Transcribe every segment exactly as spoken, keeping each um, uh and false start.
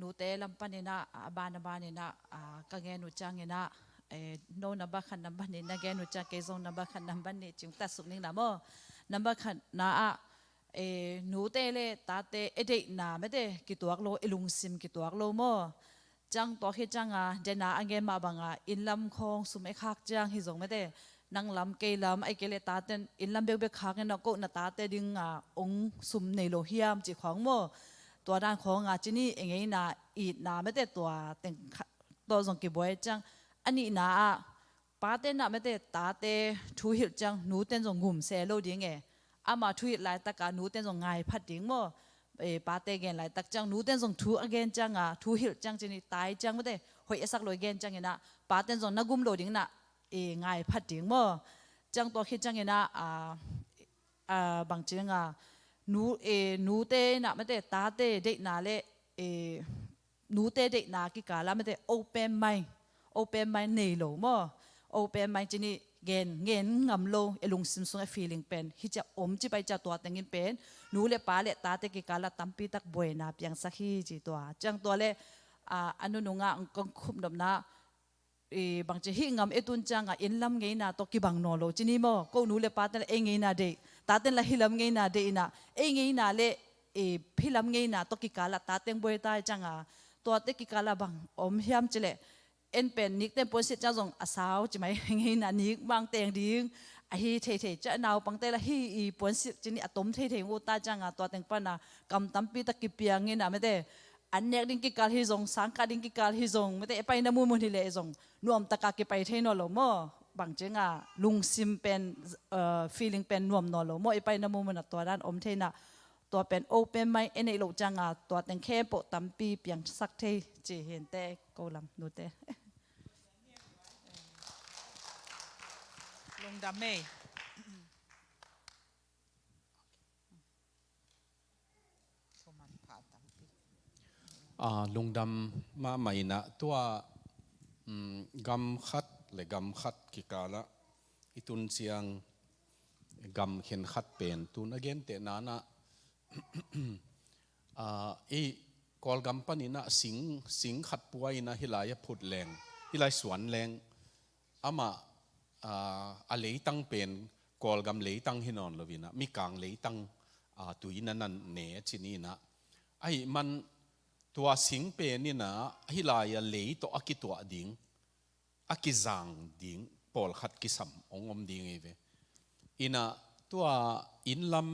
Nute lam paninah a ban a baninah ka gen uh cianginah, no number khat number nih na gen uh ciang kei zong number khat number nih cing tatsuk ning na maw. Number khat na ah nute le tate e deihna mete kituak lo, e lungsim kituak lo maw. Ciang tua khit cianga dena a gen mah banga inn lam khawng sum e khak ciang hi zong mete nang lam kei lam ai kei le taten inn lam bekbek khak inah ko na tate dinga ong sum nei lo hiam cih khawng maw. Tua dan khawnga cini e ngeina itna mete tua teng khat tawh zong kibuai ciang a nihna ah pate nah mete tate thu hilh ciang nuten zong ngum se lo ding e. Ama thu hilh laitaka nuten zong ngai phat ding maw. Pate gen laitak ciang nuten zong thu a gen cianga thu hilh ciang cini tai ciang mete hoih a sak lo i gen cianginah paten zong na gum lo dinginah ngai phat ding maw. Ciang tua khit cianginah bang cianga nute nah mete tate deihna le nute deihna kikala mete open mind, open mind nei lo maw. Open mind cini gen ngen ngam lo, e lungsim sung e feeling pen hi cia om ci pai cia tua tengin pen nu le pa le tate kikala tampi tak buaina piangsak hi ci tua. Ciang tua le a nununga kong khupnopna bangci hih ngam e tun cianga inn lam ngeina tawh kibang naw lo cini maw. Ko nu le paten la ei ngeina deih, taten la hi lam ngeina deih inah ei ngeina le hi lam ngeina tawh kikala tateng buai tai cianga tuate kikala bang om hiam cileh en pen nikten puansilh ciang zong a sau ci mai ngeina nik mang teng ding ahi theithei ciah naupangte la hi i puansilh cini a tom theithei ngut tai cianga tua teng pana kam tampi tak kipiang inah mete an nek ding kikal hi zong, sangkah ding kikal hi zong mete e paina munmun hileh zong nuamtaka kipai thei naw lo maw. Bang cianga lungsim pen feeling pen nuam naw lo maw, e paina munmun a tua dan om thei inah tua pen open mind e neih loh cianga tua teng khempeuh tampi piangsak thei ci hinte ko lam nute. Lungdam ei. Lungdam mahmah inah tua gam khat le gam khat kikalah i tun ciang gam khen khat pen tun a genteh nanah i Kawlgam paninah sing, sing khat puai inah hilai a phut leng, hilai suan leng amah a leitang pen Kawlgam leitang hi nawn lo inah Mikang leitang tui na nan ne cini inah ahi man tua sing pen inah hilai a lei tawh a kituah ding a kizang ding pawlkhat kisam ong om ding ei ve. Inah tua inn lam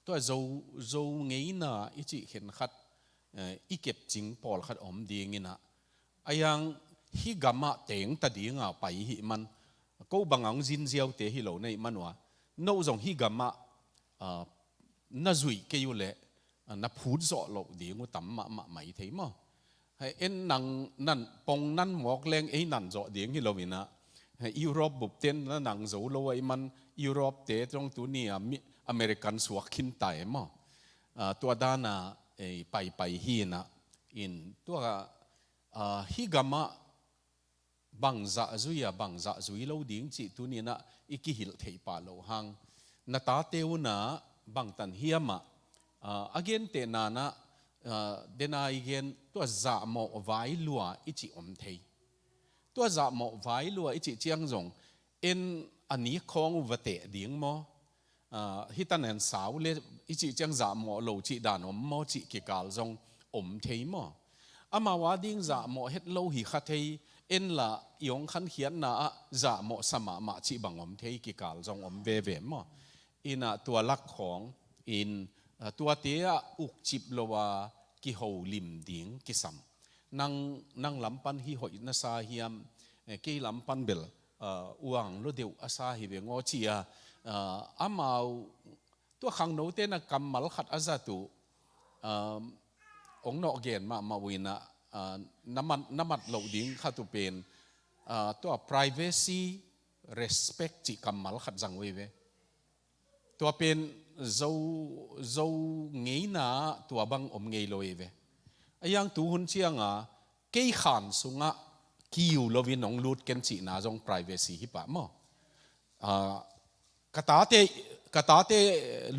tua zo, zo ngeina i cih khen khat i kepcing pawlkhat om ding inah a yang hi gamah tengta dinga pai hih man ko banga ong zinziaute hi lo na ih man ua no zong hi gamah na zuih kei uh leh na phut zawh loh ding uh tam mahmah mai thei maw. Hei en nang nan pong nan mawk leng ei nan zawh ding hi lo inah Europe bupten na nang zo lo a ih man Europe te tong tuni a American suak khinta e maw. Tua dana ei paipai hi inah in tua hi gamah bang zah zui a bang zah zui lo ding cih tuninah i kihilh theih pah loh hang na tate unah bangtan hiamah a genteh nanah dena i gen tua zahmawh vai lua i cih om thei. Tua zahmawh vai lua i cih ciang zong en a nik khawng uh va teh ding maw? Hitanen sau le i cih ciang zahmawh lo cih dan om maw cih kikal zong om thei maw? Amau a ding zahmawh het lo hi kha thei, en lah i ong khankhiatna ah zahmawh sa mahmah cih bang om thei kikal zong om veve maw? Inah tua lak khawng in tuate ah ukcip lo a kiholim ding kisam. Nang, nang lam pan hi hoih na sa hiam? Kei lam pan bel uang lo deuh a sa hi ve ngaw ci a amau tua khangnote na kammal khat a zat uh ong nawh gen mahmah uh inah na mat, na mat loh ding khat uh pen tua privacy respect cih kammal khat zang uh hi ve. Tua pen zo, zo ngeina tua bang om ngei lo hi ve. A yang tuhun cianga kei khan sungah kiu loin ong lut ken cihna zong privacy hi pah maw? Ka tate, ka tate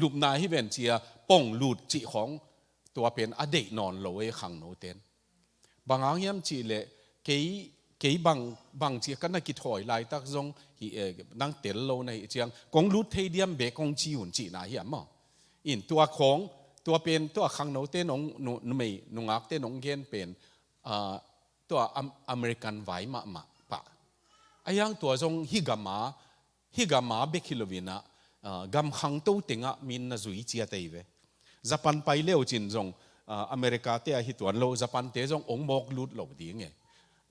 lupna hi ven cia pong lut cih khawng tua pen a deih nawn lo e khangnoten. Bang hang hiam cih leh kei, kei bang, bang cih ka na kithawi laitak zong hi, eh, nang tel lo na hi ciang kong lut thei diam be kong ci un cihna hiam maw? In tua khawng, tua pen tua khangnote nong, nu, numei nungakte nong gen pen, ah, tua Am-, American vai mahmah pah. A hiang tua zong hi gama, hi gama bek hi loinah, ah, gam khangto tengah min na zui ciat ahi ve. Japan pai leu cin zong, ah, America te ah hi tuan lo, Japan te zong ong mawk lut lo ding e.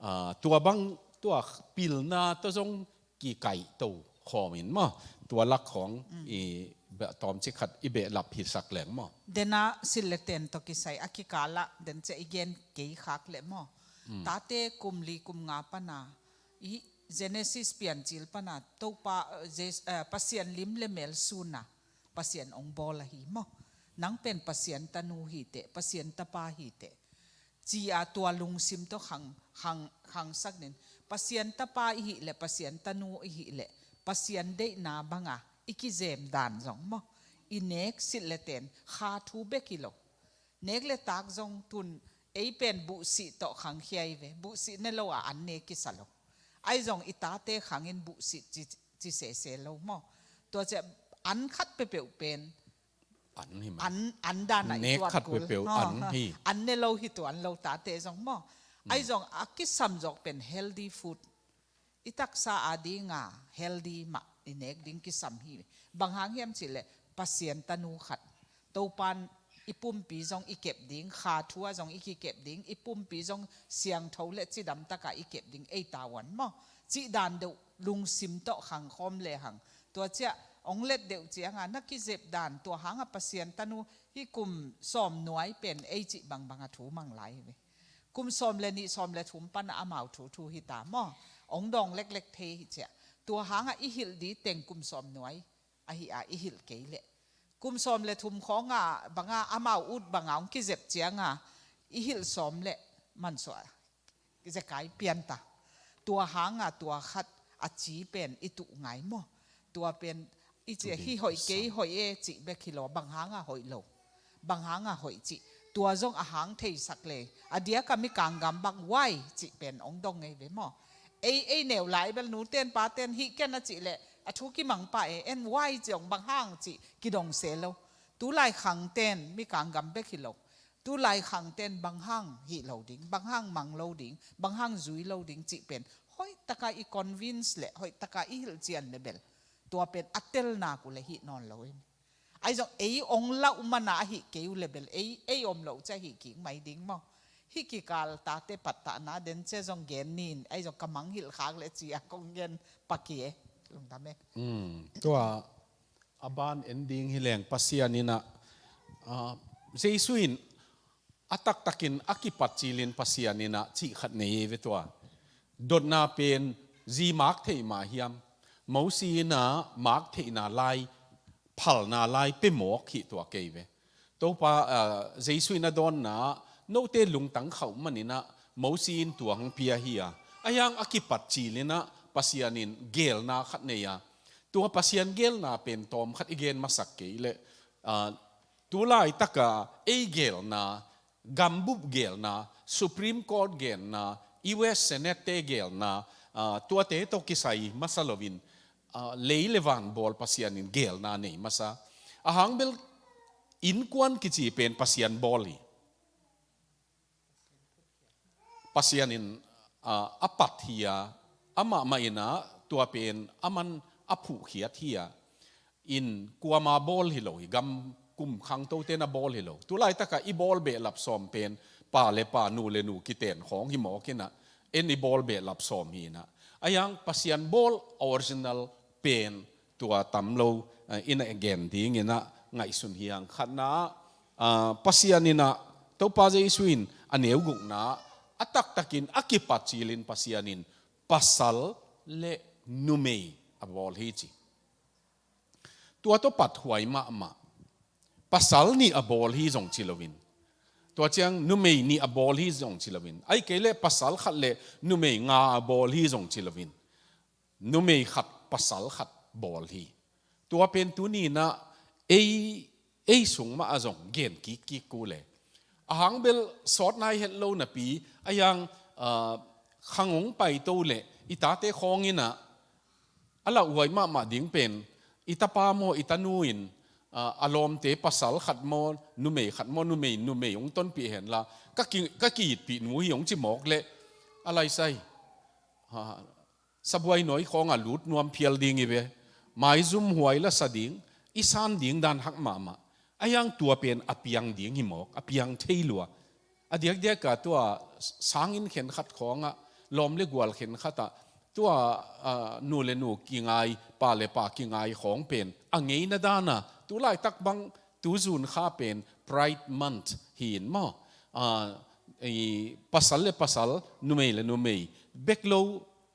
Ah, tua bang, tua pilna tawh zong kikaihto khawmin maw, tua lak khawng i beh tawmcik khat i behlap hisak leng maw? Dena silh le ten tawh kisai a kikalah den ciah i gen kei khak leh maw? Tate kum li kum nga pana i Genesis Piancil pana Topa, eh, Jes-, eh, Pasian lim le mel suna Pasian ong bawl ahi maw? Nang pen Pasian tanu hiteh, Pasian tapa hiteh, ci-a tua lungsim tawh khang, khang, khangsak nin. Pasian tapa i hih leh, Pasian tanu i hih leh, Pasian deihna banga i kizem dan zong maw, i nek silh le ten kha thu bek hi lo. Nek le tak zong tun ei pen buhsih tawh khangkhia i ve. Buhsih ne lo a an ne kisa lo. Ai zong i tate khangin buhsih ci, ci sese lo maw? Tua ciah an khat peuhpeuh pen an hi mah. An, an dan a i nek tuat khat kul peuhpeuh an hi. An ne lo hi tuan lo tate zong maw? Ai zong a kisam zawk pen healthy food. I taksa a dinga healthy mah i nek ding kisam hi. Bang hang hiam cih leh Pasian tanu khat, Topan i pumpi zong i kep ding, kha thu ah zong i kikep ding, i pumpi zong siangtho le cidam taka i kep ding ei tavuan maw? Cih dan deuh lungsim tawh khangkhawm lehang, tua ciah ong let deuh cianga na kizep dan, tua hanga Pasian tanu hi kum sawm nuai pen ei cih bangbang a thu mang lai hi ve. Kum sawm le nih, sawm le thum pana amau thu thu hi ta maw? Ong dawng leklek thei hi ciah. Tua hanga i hilh di teng kum sawm nuai ahi a i hilh kei leh, kum sawm le thum khawnga banga amau ut banga ong kizep cianga i hilh sawm leh mansuah zekai pianta. Tua hanga tua khat a ci pen i tuh ngai maw? Tua pen i ci hi hoih kei, hoih e cih bek hi lo, bang hanga hoih lo, bang hanga hoih cih, tua zong a hang theisak le. A diaka mi kanggam bang why cih pen ong dong ngei ve maw? Ei, ei neu lai bel nuten paten hih ken a cih leh a thu kimang pah e, en why cih ong bang hang cih kidong se lo. Tulai khangten mi kanggam bek hi lo. Tulai khangten bang hang hih lo ding, bang hang mang lo ding, bang hang zui lo ding cih pen hoih taka i convince le hoih taka i hilh cian le bel, tua pen a telna ku le hih nawn lo in. Ai zong ei ong lauh mana ahi kei uh le bel ei, ei om loh ciah hih kik mai ding maw? Hih kikal tate pattahna den ciah zong gen nin, ai zong ka mang hilh khak le ci a kong gen pakie. Lungdam e. Tua a ban en ding hi leng Pasian inah, ah, Jesu in a taktakin a kipat cilin Pasian inah cih khat nei ve tua. Dotna pen zi maak theih mah hiam, Mosi inah maak theihna lai, phalna lai pemawk hi tua kei ve. Topa, ah, Jesu in a dawnna, note lungtang khauh maninah Mosi in tua hong pia hi a. A hiang a kipat cilinah Pasian in gelna khat nei a. Tua Pasian gelna pen tawm khat i gen masak kei leh, ah, tulaitaka ei gelna, gambup gelna, Supreme Court gelna, U S Senate te gelna, ah, tuate tawh kisai masa loin, ah, lei le van bawl Pasian in gelna nei masa. A hang bel innkuan kici pen Pasian bawl hi. Pasian in, ah, a pat hi a, amah mah inah tua pen a man a phuhkhiat hi a. In kuama bawl hi lo hi, gam kum khangtote na bawl hi lo. Tulaitaka i bawl behlap sawm pen pa le pa, nu le nu kiten khawng hi mawk inah, en i bawl behlap sawm hi inah. A hiang Pasian bawl original pen tua tam lo, eh, inah gen ding inah ngaihsun hiang. Khatna, ah, Pasian inah, Topa Jesu in a neu gukna a taktakin a kipat cilin Pasian in pasal le numei a bawl hi ci. Tua tawh pathuai mahmah. Pasal nih a bawl hi zong ci loin, tua ciang numei nih a bawl hi zong ci loin, ahih kei leh pasal khat le numei nga a bawl hi zong ci loin, numei khat pasal khat bawl hi. Tua pen tuni inah ei, ei sung mah a zong gen kikkik uh le, A hang bel sawt nai het lo napi, a yang, ah, khang hong paito leh i tate khawng in ah, a lauhuai mahmah ding pen, i tapa maw, i tanu in, ah, a lawmte pasal khat maw, numei khat maw, numei, numei hong tonpih hen la, ka ki, ka ki-itpih nu hi hong ci mawk leh, a laisai. Ah, sabuai nawi khawngah lut nuam phial ding hi ve. Maizum huai la sa ding, i san ding dan hak mahmah. A yang tua pen a piang ding hi mawk, a piang thei lua. A diakdiak a tua sanginn khenkhat khawngah, lawm le gual khenkhat ah, tua, ah, nu le nu kingai, pa le pa kingai khawng pen a ngeina dan a, tu laitak bang, tu June kha pen Pride Month hi in maw. Ah, i pasal le pasal, numei le numei bek lo,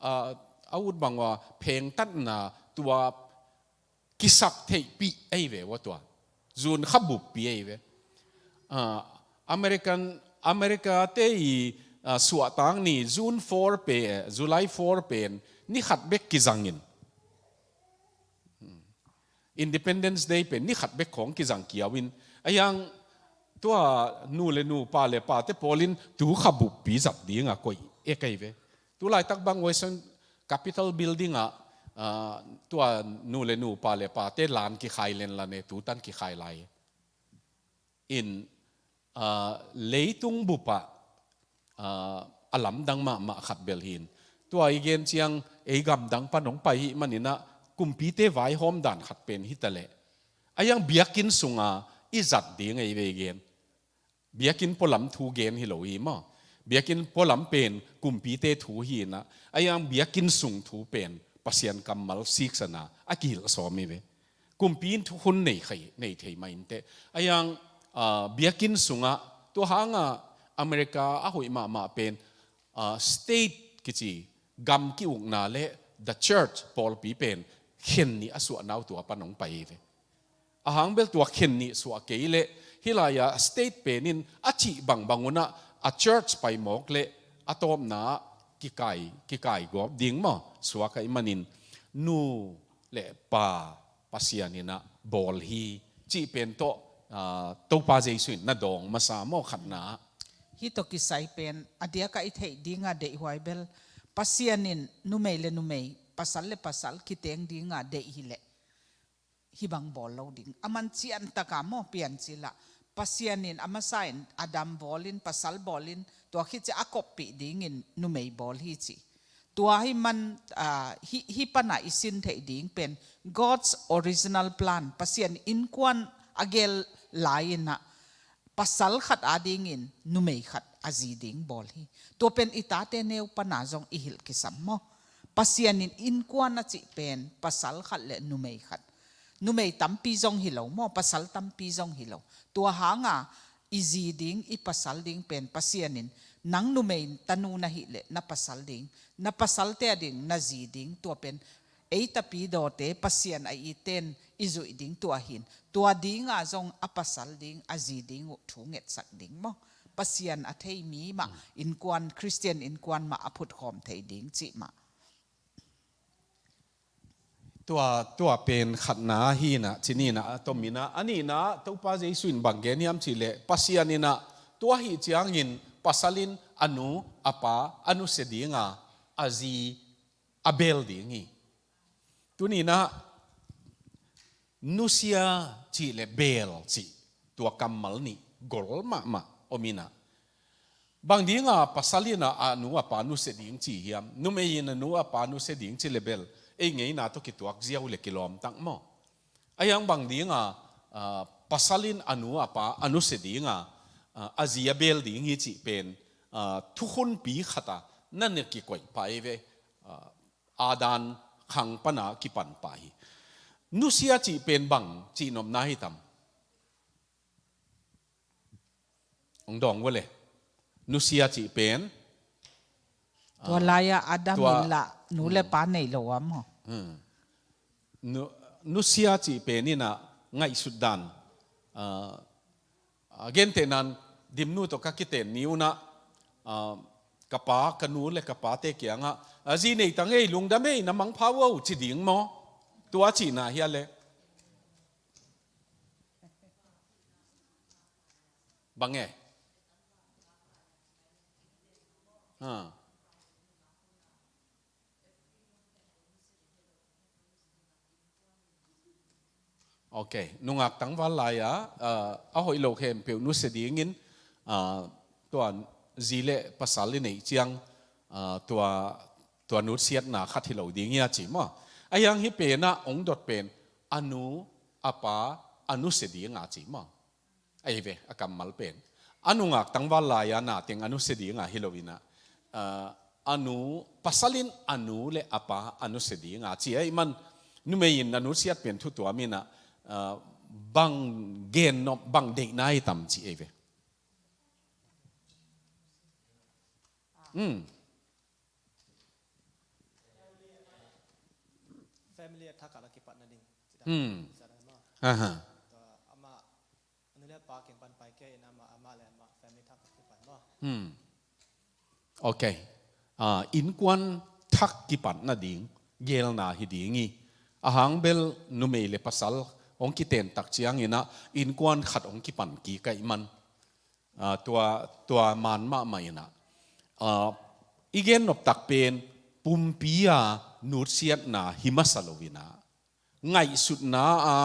ah, a ut bang ua phengtatna tua kisak theihpih ei ve ua tua. June kha buppi ei ve. Ah, American, America te i, ah, suahtak ni June four pen, July four pen, ni khat bek kizangin. Independence Day pen ni khat bek khawng kizang kiau in, a yang tua nu le nu, pa le pate pawlin tu kha buppi zat ding a koih ek ei ve. Tu laitak bang Western Capitol Building ah, ah, tua nu le nu, pa le pate lan kikhai len la ne, tu tan kikhai lai. In, ah, leitung bup ah, ah, a lamdang mahmah khat bel hi in. Tua i gen ciang ei gamdang pan hong pai hi manin ah, kumpite vaihawm dan khat pen hi ta leh, a yang biakinn sungah i zat ding ei ve i gen. Biakinn pualam thu gen hi lo hi maw. Biakinn pualam pen kumpite thu hi in ah, a yang biakinn sung thu pen Pasian kammal siksan a, a kihilh sawm hi ve. Kumpi in thukhun nei khai, nei thei mah inteh. A yang, ah, biakinn sungah, tua hangah America a hoih mahmah pen, ah, state kici, gam ki-ukna le the church, pawlpi pen khen nih a suahna uh tua pan hong pai hi ve. A hang bel tua khen nih suah kei leh, hih lai-ah state pen in a cih bangbang un ah, a church pai mawk leh, a tawpna ah kikai, kikai gawp ding maw, suak ahih manin, nu le pa Pasian in ah bawl hi, cih pen tawh, ah, Topa Jesu in na dawng masa maw khatna ah. Hih tawh kisai pen, a diakah i theih ding a deihhuai bel, Pasian in numei le numei, pasal le pasal kiteng ding a deih hi leh, hih bang bawl lo ding. A man ciantak a maw, Piancil ah, Pasian in a masa in Adam bawlin, pasal bawlin, tua khit ciang a koppih dingin numei bawl hi ci. Tua hih man, ah, hih, hih pan a i sin theih ding pen God's original plan, Pasian innkuan a gel lai in ah, pasal khat adingin numei khat a zi ding bawl hi. Tua pen i tate neu pan a zong i hilh kisam maw. Pasian in innkuan a cih pen pasal khat le numei khat. Numei tampi zong hi lo maw, pasal tampi zong hi lo. Tua hang a i zi ding, i pasal ding pen Pasian in, nang numei tanu na hih leh na pasal ding, na pasalte ading na zi ding, tua pen ei tapidawte Pasian a itten i zuih ding tua hi in, tua ding a zong a pasal ding, a zi ding uh thu ngetsak ding maw. Pasian a thei mi mah, innkuan, Khristian innkuan mah a phutkhawm thei ding cih mah. Tua, tua pen khatna hi in ah, ci ni in ah, a tom in ah, a nihna ah, Topa Jesu in bang gen hiam cih leh, Pasian in ah, tua ahih ciangin pasal in a nu, a pa, a nusia ding a, a zi, a beel ding hi. Tuni in ah, nusia cih le beel cih, tua kammal nih gol mahmah om in ah. Bang ding a pasal in ah a nu a pa nusia ding ci hiam? Numei in a nu a pa nusia ding ci le bel, ei ngeina tawh kituak ziau le kilawm tak maw. A yang bang ding a, ah, pasal in a nu a pa a nusia ding a, ah, a zi a beel ding hi cih pen, ah, thukhunpi khat a na na kikoih pah hi ve, ah, Adam khang pan a kipan pah hi. Nusia cih pen bang cih nopna hi tam? Hong dawng vua le. Nusia cih pen, tua, ah, lai-ah Adam tua in lah nu le, hmm, pa nei lo a maw. Hmm. Nu, nusia cih pen in ah ngaihsut dan, ah, ah, gentehna in Dimnu tawh ka kiten ni un ah, ah, ka pa, ka nu le ka pate kiangah, ah, zi nei ta ngei, lungdam ei, na mangpha uh o, ci ding maw? Tua cihna hia le? Bang e? Ha. Ok, nungak tangval lai-a, ah, a hoih lo khempeuh nusia dingin, ah, tua zi le pasal i neih ciang, ah, tua, tua nutsiatna khat hi lo ding hi a ci maw? A hiang hih penah hong dot pen a nu a pa a nusia dinga ci maw? Ahi ve, a kammal pen a nungak tangval lai-a na teng a nusia dinga hi loinah, ah, a nu, pasal in a nu le a pa a nusia dinga ci ahih man, numei in a nutsiat pen thu tuam inah, ah, bang gennop, bang deihna hi tam ci ahi ve. Hmm. Family a thak a la kipat nading. Hmm. Aha. Tua amah, a nu le a pa kiang pan pai kei in amah, amah le amah family thak a kipan maw? Hmm. Ok. Ah, innkuan thak kipat nading geelna hi ding hi. A hang bel numei le pasal hong kiten tak cianginah innkuan khat hong kipan kik ahih man, ah, tua, tua man mahmah inah, ah, i gennop tak pen pumpi a nutsiatna hi masa lo inah, ngaihsutna a,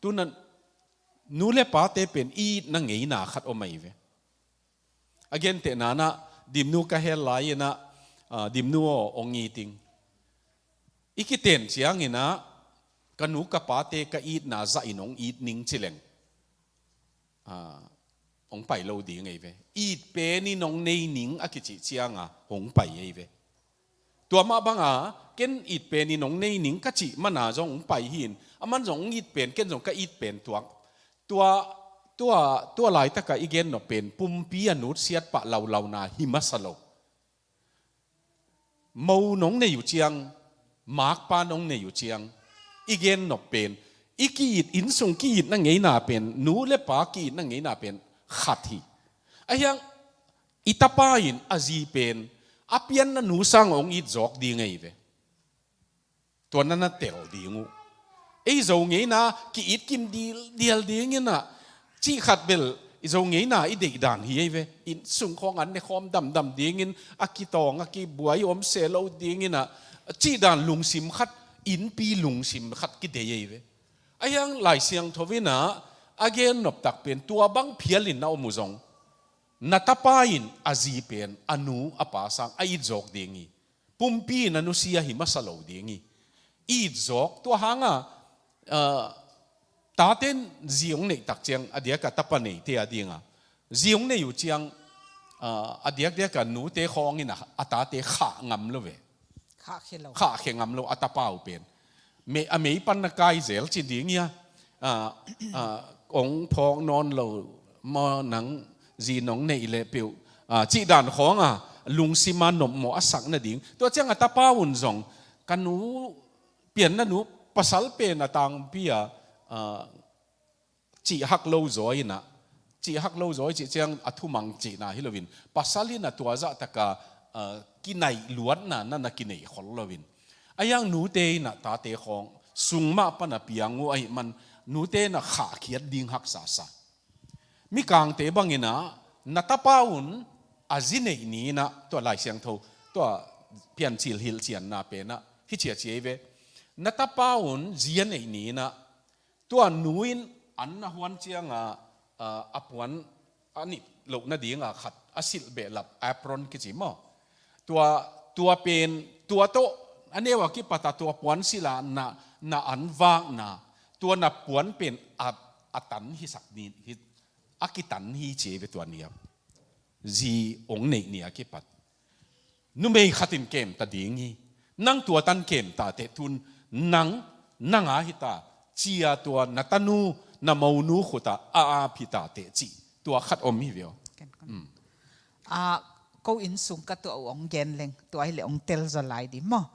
tuna nu le pate pen i itna ngeina khat om ahi ve. A gentehna nah, Dimnu ka hel lai inah, ah, Dimnu aw, hong it ing. I kiten cianginah ka nu ka pate ka itna zahin hong it ning ci leng, ah, hong pai lo ding ahi ve. It penin hong nei ning a kicih cianga hong pai ahi ve. Tua mah banga ken it penin hong nei ning ka cih mana zong hong pai hi in, aman zong hong it pen, ken zong ka it pen tuak. Tua, tua, tua laitaka i gennop pen pumpi a nutsiat pah laulauna hi masa lo. Mo nong nei uh ciang, makpa nong nei uh ciang, i gennop pen, i ki-it, innsung ki-itna ngeina pen, nu le pa ki-itna ngeina pen khat hi. A hiang i tapa in a zi pen a pianna nu sang hong it zawk ding ahi ve. Tua na na tel ding uh. Ei Zo ngeina ki-it kim dil, dial dinginah, cih khat bel i Zo ngeina i deihdan hi ei ve. Innsung khawng an ne khawm damdam dingin, a kitawng a kibuai om se lo dinginah, cih dan lungsim khat, innpi lungsim khat kidei ei ve. A hiang Lai Siangtho inah a gennop tak pen tua bang phialin na om uh zong, na tapa in a zi pen a nu a pa sang a it zawk ding hi. Pumpi in a nusia hi masa lo ding hi. It zawk tua hanga, ah, taten zi hong neih tak ciang a diaka tapa neite a dinga, zi hong nei uh ciang, ah, a diakdiaka nute khawngin a, a tate khah ngam lo ve. Khah khia lo. Khah khia ngam lo a tapa uh pen. Me, a mei pan na kai zel ci ding hia. Ah, ah, ong phawk nawn lo maw nang zi nong neih leh peuh, ah, cih dan khawnga lungsima nopmawh a sak nading. Tua ciang a tapa un zong ka nu pianna nu pasal pen a tangpi a, ah, cih hak lo zaw inah, cih hak lo zaw i cih ciang a thumang cihna hi loin, pasal inah tua zahtaka, ah, kinaih luatna na na kineih khol loin. A hiang nute inah tate khawng sung mah pana piang uh ahih man nute inah khahkhiat ding haksa sa. Mikangte banginah na tapa un a zi neih ni inah tua Lai Siangtho, tua Piancil hilhcianna penah hi ciacia hi ve. Na tapa un zi a neih ni inah tua nu in an na huan cianga, ah, a puan a nih loh nadinga khat a silh behlap apron kici maw? Tua, tua pen, tua tawh a neu a kipata tua puan sila na, na an vakna, tua na puan pen a, a tan hisak ni, hi, a kitan hi ci ve tua ni a. Zi ong neih ni a kipat. Numei khatin kemta ding hi. Nang tua tan kemta teh tun nang, nanga hita, cia tua na tanu, na monu khuta a ap hita teh cih. Tua khat om hi veo. Ken kon. Mm. Ah, ko inn sung ka tuah uh ong gen leng, tua hileh ong tel zaw lai di maw?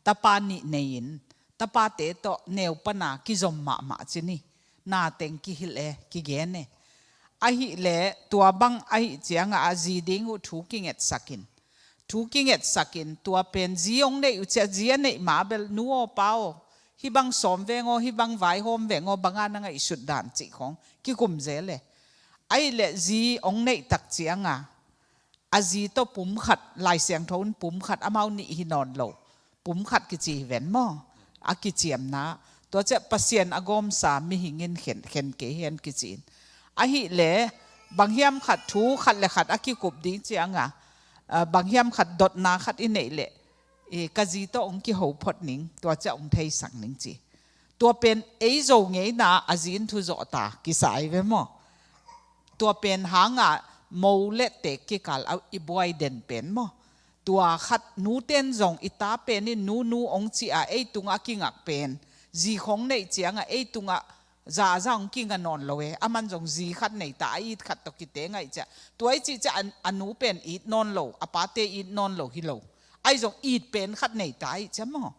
Tapa nih nei-in, tapate tawh neu pana kizom mahmah ci ni. Na teng kihilh e, kigen e. Ahileh tua bang ahih cianga a zi ding uh thu kingetsakin. Thu kingetsakin, tua pen zi ong neih uh cia, zi a neih ma bel nu aw pa aw, hih bang sawm veng aw, hih bang vaihawm veng aw, banga na ngaihsut dan cih khawng kikum zel e. Ahileh zi ong neih tak cianga a zi tawh pum khat, Lai Siangtho in pum khat, amau nih hi nawn lo. Pum khat kici hi ven maw? A kiciamna. Tua ciah Pasian a gawmsa mihing in khen, khen kei hen kici in. Ahih leh, bang hiam khat thu khat le khat a kikup ding ciang a, a, bang hiam khat dotna khat i neih leh, i, ka zi tawh hong kiho phot ning, tua ciah hong theisak ning ci. Tua pen ei Zo ngeina a zi in thu zawh ta, kisa hi ve maw? Tua pen hang a mo le teek kikal a i buai den pen maw? Tua khat nuten zong i ta pen in nu nu hong ci a ei tungah a kingak pen, zi khong neih ciang a ei tungah za za hong kinga nawn lo e. Aman zong zi khat nei ta, a it khat tawh kiteng ahih ciah. Tua i cih ciah a, a nu pen it nawn lo, a pate it nawn lo hi lo. Ahi zong it pen khat nei ta ahih ciah maw?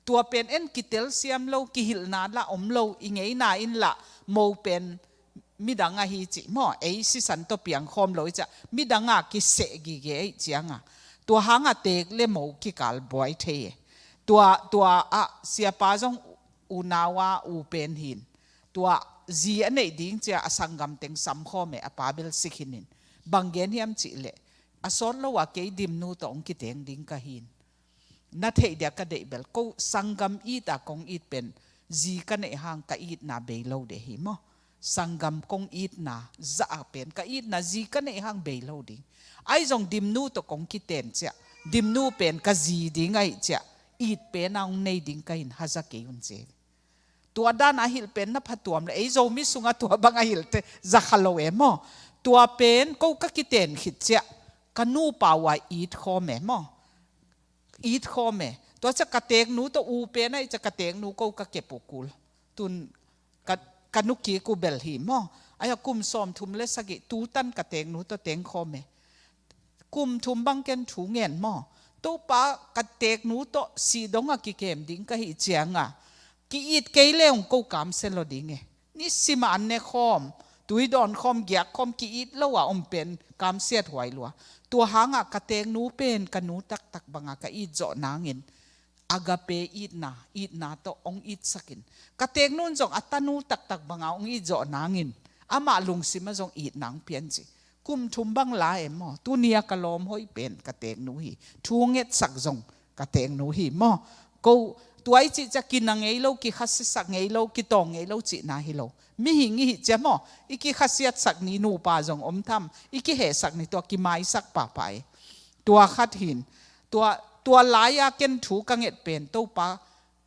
Tua pen en kitelsiam lo, kihilhna lah om lo, i ngeina in lah mo pen midang ahi cih maw? Ei sisan tawh piangkhawm lo i ciah midang a kiseh gige ahih ciang a, tua hang a teek le mo kikal buai thei e. Tua, tua ah siapa zong unau a u pen hin. Tua zi a neih ding ciah a sanggam teng samkhawm e, a pa bel sik hinin. Bang gen hiam cih leh, a sawt lo a kei Dimnu tawh hong kiteng ding ka hin. Na theih dia ka deih bel, ko sanggam it a kong it pen, zi ka neih hang ka itna bei lo de hi maw? Sanggam kong itna zah a pen, ka itna zi ka neih hang bei lo ding. Ahi zong Dimnu tawh kong kiten ciah, Dimnu pen ka zi ding ahih ciah, it pen a hong nei ding ka hin haza kei un ci. Tua dan a hilh pen na phatuam le, ei Zomi sungah tua bang a hilhte za kha lo e maw? Tua pen ko ka kiten khit ciah, ka nupa uh a it khawm e maw? It khawm e. Tua ciah ka teeknu tawh u pen ahih ciah ka teeknu ko ka kep uh kul. Tun ka, ka nu kik uh bel hi maw? Ahi a kum sawmthum le sagih tutan ka teeknu tawh teng khawm e. Kum thum bang ken thu ngen maw? Topa, ka teeknu tawh si dong a kikem ding ka hih ciang a, ki-it kei le hong ko kamsia lo ding e. Nisim a an ne khawm, tui dawn khawm, giak khawm, ki-it lo a om pen kamsiat huai lua. Tua hang a ka teeknu pen ka nu taktak bang a ka it zawh nangin, agape itna, itna tawh hong itsak in. Ka teeknu in zong a tanu taktak bang a hong it zawh nangin, amah lungsim ah zong itna hong pia in ci. Kum thum bang la e maw? Tuni a ka lawm hoih pen ka teeknu hi. Thu ngetsak zong ka teeknu hi maw? Ko, tua i cih ciah kina ngei lo, kikhasiasak ngei lo, kitawng ngei lo cihna hi lo. Mihing i hih ciah maw? I kikhasiatsak ni nupa zong om tham, i kihehsak ni, tua kimaisak pahpah e. Tua khat hin. Tua, tua lai a ken thu ka nget pen Topa,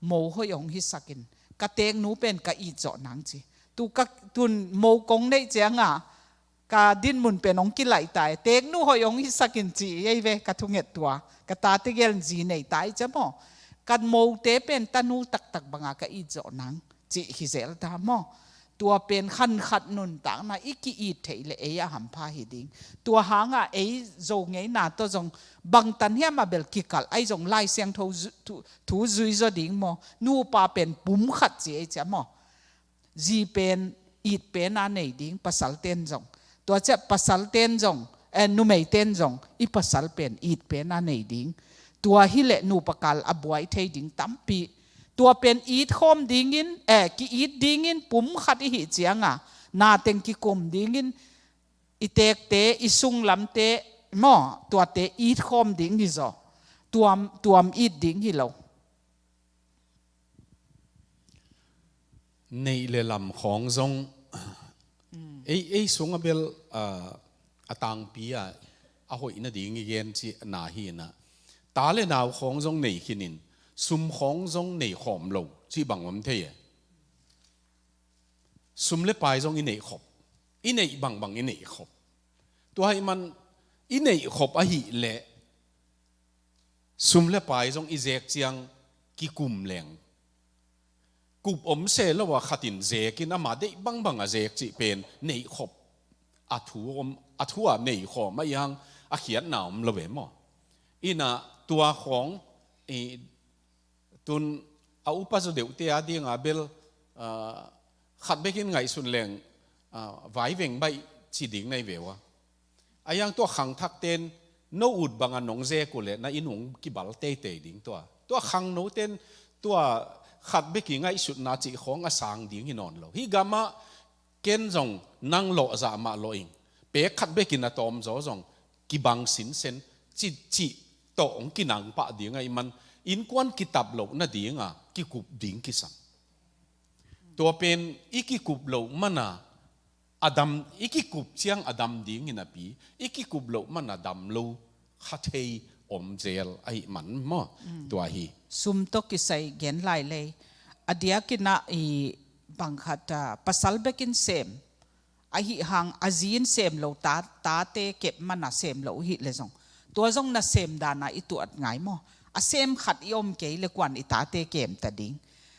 mo hoih hong hisak in. Ka teeknu pen ka it zawh nang ci. Tu ka, tun mo kong neih ciang a, ka dinmun pen hong kilaih ta e. Teeknu hoih hong hisak in ci ei ve, ka thunget tua. Ka tate gel in zi nei ta i ciah maw? Ka mote pen tanu taktak bang a ka it zawh nang cih hi zel ta maw? Tua pen khan khat nuntakna i ki-it theih le ei a hampha hi ding. Tua hang a ei Zo ngeina tawh zong bangtan hiam a bel kikalh, ahi zong Lai Siangtho zu-, thu, thu zui zaw ding maw? Nupa pen pum khat ci ei ciah maw? Zi pen, it pen a nei ding, pasal ten zong. Tua ciah pasal ten zong, eh, numei ten zong, i pasal pen, it pen a nei ding. Tua hi leh nupa kal a buai thei ding tampi. Tua pen it khawm dingin, eh, ki-it dingin pum khat i hih ciang a, na teng kikum dingin, i teekte, i sunglamte, maw, tuate it khawm ding hi zaw. Tuam, tuam it ding hi lo. Neih le lam khawng zong, ei, ei sung a bel, ah, a tangpi a, a hoih nading i gen cihna hi na. Ta le nau khawng zong nei khinin, sum khawng zong nei khawm lo cih bang om thei e. Sum le pai zong i neih khop, i neih bangbang i neih khop. Tua ahih man i neih khop ahih leh sum le pai zong i zek ciang kikum leng, kup om se lo a khat in zek in, ama deih bangbang a zek cih pen neih khop. A thu om, a thu a nei khawm a i hang a khiatna om lo ve maw? Ina tua khawng, i, tun a upa zaw deuhte a dinga bel, ah, khat bekin ngaihsun leng, ah, vaiveng baih ci ding na hi ve ua. A iang tua khangthakten no ut banga nong zek uh leh na inn hong kibal teitei ding tua. Tua khangnoten tua khat beki ngaihsutna cih khawng a sang ding hi nawn lo. Hih gamah ken zong nang lawh zah mah lawh ing. Pek khat bekin a tawm zaw zong kibang sinsen, cih, cih tawh hong kinang pah ding ahih man, innkuan kitap loh nadinga kikup ding kisam. Tua pen i kikup loh mana a dam, i kikup ciang a dam dingin a pi, i kikup loh mana dam lo kha thei om zel ahih man maw? Tua hi. Sum tawh kisai gen lai lei. A diakin ah i bang khat, ah, pasal bekin sem. Ahi hang a zi in sem lo ta, tate kep mana sem lo hi le zong. Tua zong na sem dana i tuat ngai maw? A sem khat i om kei le kuan i tate kem ta ding.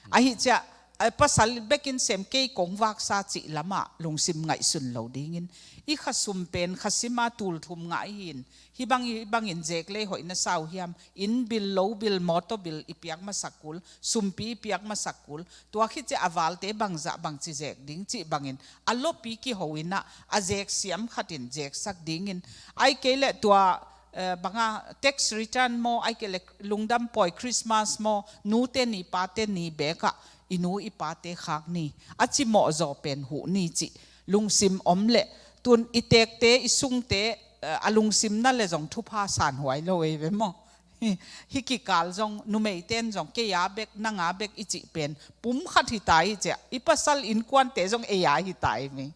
Ahi ciah, a pasal bekin sem kei kong vaksa cih lama lungsim ngaihsun lo dingin. I khasum pen khasima tul thum ngah ihin. Hih bang, hih bangin zek lei hoih na sau hiam, inn bil, lo bil, mawtaw bil i piak masak kul, sumpi i piak masak kul, tua khit ciah a valte bangzah bangci zek ding cih bangin a lopi kiho inah a zek siam khatin zeksak dingin. Ai kei le tua, eh, banga tax return maw, ai kei le lungdam pawi Christmas maw, nute ni pate ni bekah i nu i pate khak ni a cimawh zaw pen huh ni cih lungsim om le tun i tekte i sungte, eh, a lungsimna le zong thupha sanhuai lo ei ve maw? Hi, hi kikal zong numeiten zong kei a bek, nang a bek i cih pen pum khat hi ta hi ciah, i pasal innkuante zong ei a hi ta hi mi.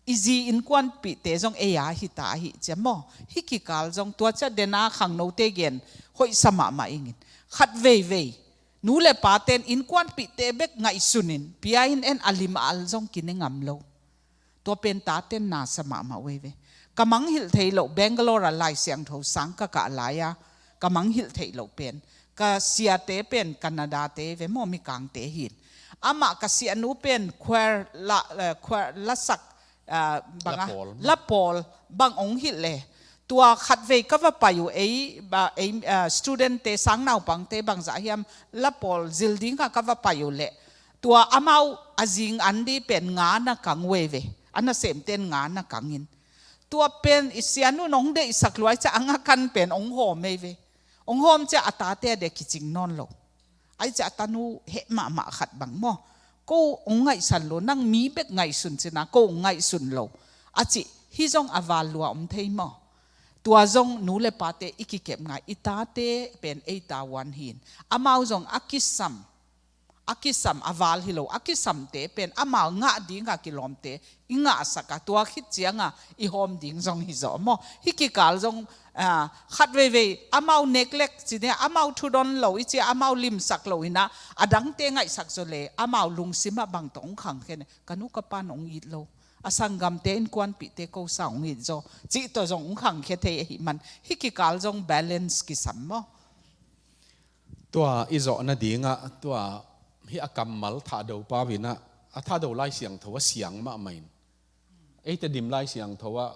I zi innkuanpihte zong ei a hi ta hi ciah maw? Hi kikal zong tua ciah dena khangnote gen hoihsa mahmah ingin. Khat veivei nu le paten innkuanpihte bek ngaihsunin pia in en a lim a al zong kine ngam lo. Tua pen taten nasa mahmah uh ei ve. Ka mangngilh theih loh Bangalore a Lai Siangtho sang ka kah lai-a ka mangngilh theih loh pen ka siate pen Canada-te ve maw, Mikangte hin. Amah ka sianu pen choir la, eh, choir lasak, ah, banga, lapawl maw? Lapawl bang ong hilh le. Tua khatvei ka va pai uh ei, ba, ei, ah, student-te, sang naupangte bangzah hiam lapawl zil dinga ka va pai uh leh tua amau a zing an di pen nga na kang uh ei ve. A nasemten nga na kangin. Tua pen i sianu nong deihsak luai ciah a nga kan pen ong hawm ei ve. Ong hawm ciah a tate a dia kicing nawn lo. Ai ciah a tanu heh mahmah khat bang maw? Ko ong ngaihsan lo, nang mi bek ngaihsun cina ko ong ngaihsun lo a cih hi zong a val lua om thei maw? Tua zong nu le pate i kikep ngai, i tate pen ei tavuan hin. Amau zong a kisam, a kisam a val hi lo, a kisamte pen amau ngah dinga kilawmte i ngahsak a, tua khit cianga i hawm ding zong hi zaw maw? Hi kikal zong, ah, khat veivei amau neglect ci dia, amau thudon lo i cia, amau limsak lo ina, a dangte ngaihsak zaw le amau lungsimah bang tawh ong khangkhen, ka nu ka pan ong it lo, a sanggamte innkuanpihte ko sa ong it zaw, cih tawh zong ong khangkhia thei ahih man, hi kikal zong balance kisam maw? Tua i zawh nadingah tua hi a kammal Thahdo pau inah, a Thahdo Lai Siangtho a siang mahmah in, ei Tedim Lai Siangtho ah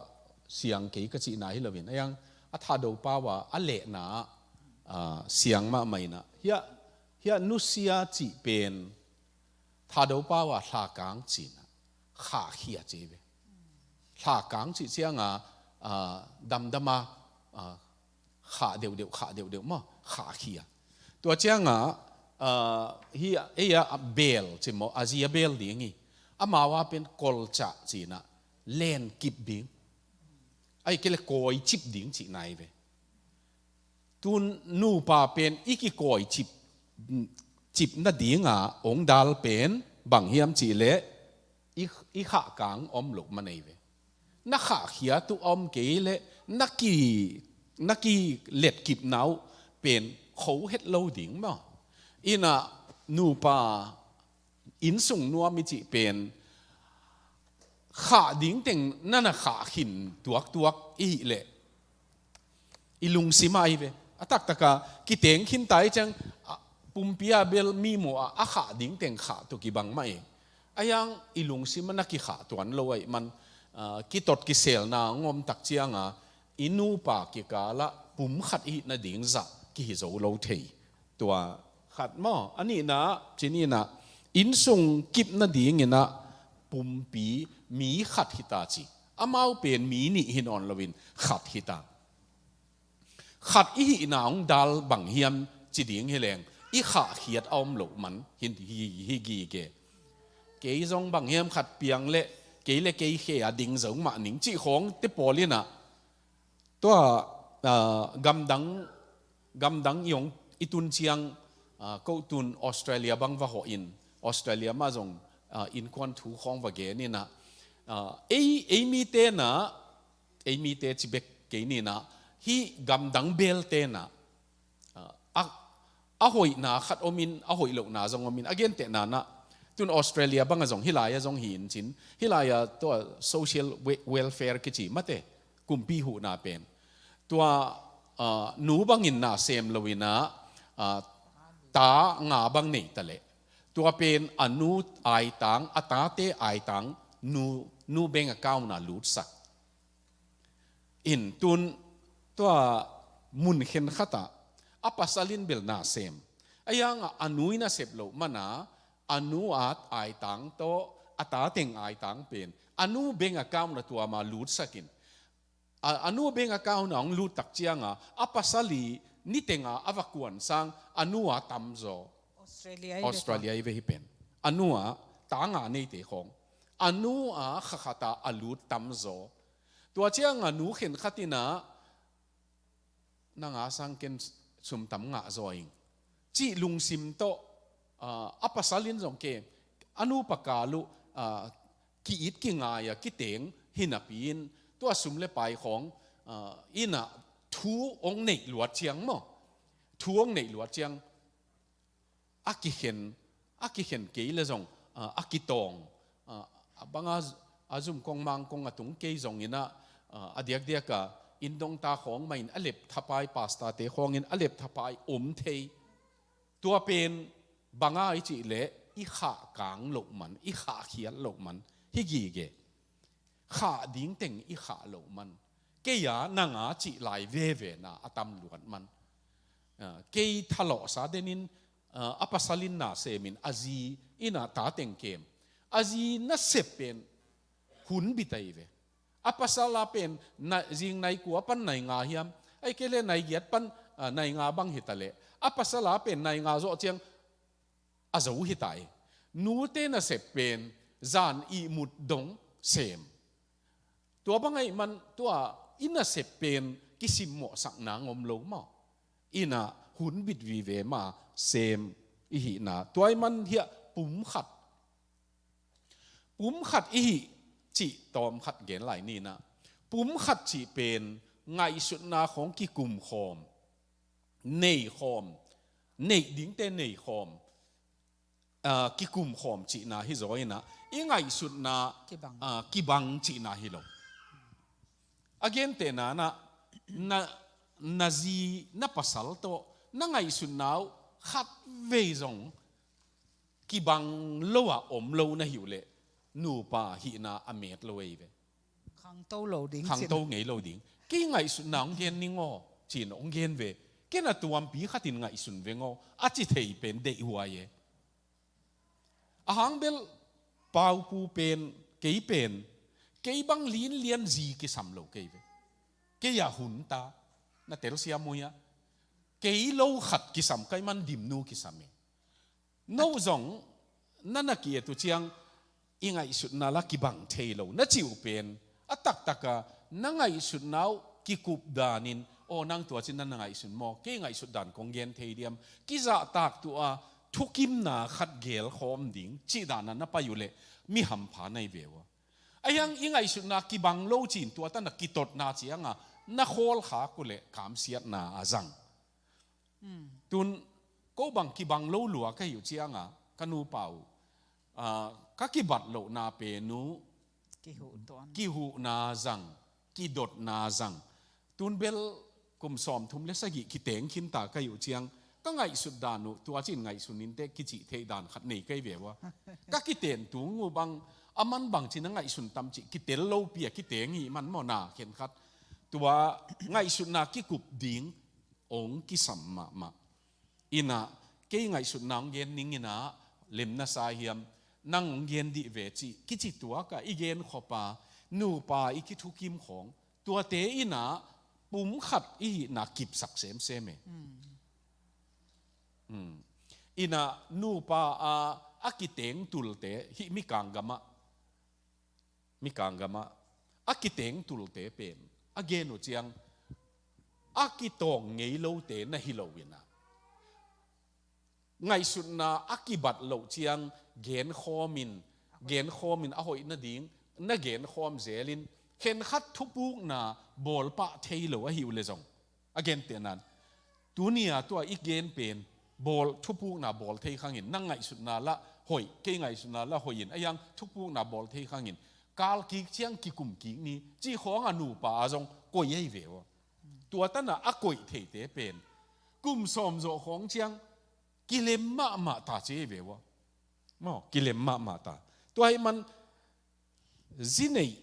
siang kei ka cihna hi loin, a yang a Thahdo pau ah a lehna ah, ah, siang mahmah inah, hiah, hiah nusia cih pen Thahdo pau ah thlakang cinah khahkhia ci ve. Thlakang cih cianga, ah, damdama, ah, khah deuhdeuh, khah deuhdeuh maw, khahkhia. Tua cianga, ah, hi, ei a bel ci maw, a zi a bel ding hi. Amau a pen kolcah cinah lenkip ding, ai kei le kawicip ding cihna hi ve. Tun nupa pen i kikawicip, cip nadinga ong dal pen bang hiam cihleh i, i khahkang om loh man ei ve. Na khahkhiat uh a om kei leh na ki, na kiletkipna uh pen kho het lo ding maw? Inah nupa innsung nuam i cih pen khah dingteng na na khah khin tuaktuak i hih leh i lungsim ah hi ve. A taktaka kiteng khinta i ciang, a, pumpi a bel mi mua a khah dingteng khah tu kibang mah i. A yang i lungsim ah na kikhah tuan lo ahih man, a, kitot kiselna ngom tak cianga i nupa kikalah pum khat i hih nading zah kihi zo lo thei. Tua khat maw? A nihna ah, ci ninah, innsung kip nadinginah pumpi mi khat hita ci. Amau pen mi nih hi nawn loin khat hita. Khat i hihna hong dal bang hiam ci ding hileng i khahkhiat a om loh man hi, hi, hi gige. Kei zong bang hiam khat piang leh kei le kei khe a ding zo mah ning cih khawng te pawl inah Tua, ah, gamdang, gamdang i hong i tun ciang, ah, ko tun Australia bang va hawh in, Australia mah zong, ah, innkuan thu khawng va gen in ah, ah, ei, ei mite na, ei mite ci bek kei ni na, hih gamdang belte na, ah, a, a hoihna khat om in, a hoih lohna zong om in, a gentehna na, tun Australia bang a zong, hih lai a zong hi in cin, hih lai a tua social we-, welfare kici mate, kumpi huhna pen. Tua, ah, nu bangin na sem lo in ah, ah, ta nga bang nei ta leh, tua pen a nu aitang, a tate aitang, nu, nu bank account ah lutsak. In tun tua mun khenkhat ah a pasal in bel na sem. A yang a, a nu in a sep loh man a, a nu a aitang tawh a ta teng aitang pen a nu bank account ah tua ma lutsak in. A, a nu bank account ah hong lut tak ciang a, a pasal i niteng a a va kuan sang a nu a tamzaw. Australia i ve Australia i ve hi pen. A nu a ta nga neite khawng, a nu a kha khat a a lut tamzaw. Tua ciang a nu khenkhat in ah, nang a sang ken sum tam ngah zaw ing, cih lungsim tawh, ah, a pasal in zong ke, a nu pakal uh, ah, ki-it kingai a kiteng hi napi in, tua sum le pai khawng, ah, in ah thu hong neih luat ciang maw, thu hong neih luat ciang, a kikhen, a kikhen kei le zong, ah, a kitawng, ah, a bang a, a zum kong mang kong a tung kei zong in ah, ah, a diakdiak a inn dongta khawng mah in a lep thapai, pastor-te khawng in a lep thapai om thei. Tua pen bang a i cih leh i khah kang loh man, i khah khiat loh man hi gige. Khah ding teng i khah loh man. Kei a nang a cih lai veve na a tam luat man. Ah, kei thalawhsa den in, ah, a pasal in na sem in a zi in ah ta teng kem. A zi na sep pen hun bit ahi ve. A pasal a pen na, zing nai kua pan nai nga hiam, ahih kei leh nai giat pan, ah, nai nga bang hi ta leh, a pasal a pen nai nga zawh ciang a zo hi ta hi. Nute nasep pen zan ihmut dong sem. Tua bang ahih man tua i nasep pen kisimmawhsak nang om lo maw? In ah hun bit vive ma sem i hihna. Tua ahih man hiah pum khat, pum khat i hih cih tawm khat gen lai ni na. Pum khat cih pen ngaihsutna khawng kikum khawm, nei khawm, neih dingte nei khawm, ah, kikum khawm cihna hi zaw in ah, i ngaihsutna, kibang, ah, kibang cihna hi lo. A gentehna na, na, na zi, na pasal tawh na ngaihsutna uh khat vei zong kibang lo a om lo na hi uh leh, nupa hihna a met lo ei ve. Khangto lo ding, khangto cin ngei lo ding. Kei ngaihsutna hong gen ning aw, cin hong gen ve. Ken a tuampi khat in ngaihsun veng aw, a ci thei pen deihhuai e. A hang bel Paupu pen, kei pen, kei bang linlian zi kisam lo kei ve. Kei a hun ta, na telsiam uh hiah. Kei lo khat kisam, kei man dimnu kisam e. No zong, na na ki-et uh ciang, i ngaihsutna la kibang thei lo, na cih uh pen, a taktak a, na ngaihsutna uh kikup danin, aw nang tua cin na na ngaihsun maw, kei ngaihsut dan kong gen thei diam, kizahtak tua, thukimna khat gel khawm ding, cih dan a na pai uh leh, mi hampha na hi ve uh a. A hiang i ngaihsutna kibang lo cin tua ta na kitotna ciang a, na khawl khak uh leh, kamsiatna a zang. Tun, ko bang kibang lo lua ka hi uh ciang a, ka nupa uh, ah, ka kibat lohna pen uh, kihuh tuan, kihuhna zang, kidotna zang. Tun bel kum sawmthum le sagih kiteng khin ta ka hi uh ciang, ka ngaihsut dan uh, tua cin ngaihsun inteh kicih theih dan khat nei kei ve uh a. Ka kiten tung uh bang, a man bang cin a ngaihsun tam cih, kitel lopi a kiteng hi man maw na khenkhat. Tua ngaihsutna kikup ding, ong kisam mahmah. In ah, kei ngaihsutna ong gen ning in ah, lem na sa hiam, nang ong gen dih ve cih, kici tuak a, i gen khop a, nupa i kithukim khawng, tuate in ah, pum khat i hihna kipsak semsem e. Mm. In ah, nupa a, a kiteng tulte, hih Mikang gam ah, Mikang gam ah, a kiteng tulte pen, a gen uh ciang, a kitawng ngei lote na hi lo in ah, ngaihsutna a kibat loh ciang genkhawmin, genkhawmin a hoih nading na genkhawm zelin, khenkhat thupukna bawlpah thei lo ahi uh leh zong, a gentehna in, tuni-a tua i gen pen bawl, thupukna bawl thei khangin, nang ngaihsutna lah hoih, kei ngaihsutna lah hoih in, a hiang thupukna bawl thei khangin, kal kik ciang kikum kik ni cih khawng a nupa a zong koi ahi ve uh. Tua tan a a koih theite pen kum sawm zawh khawng ciang kilem mahmah ta ci ahi ve uh. Maw, kilem mahmah ta. Tua ahih man zi neih,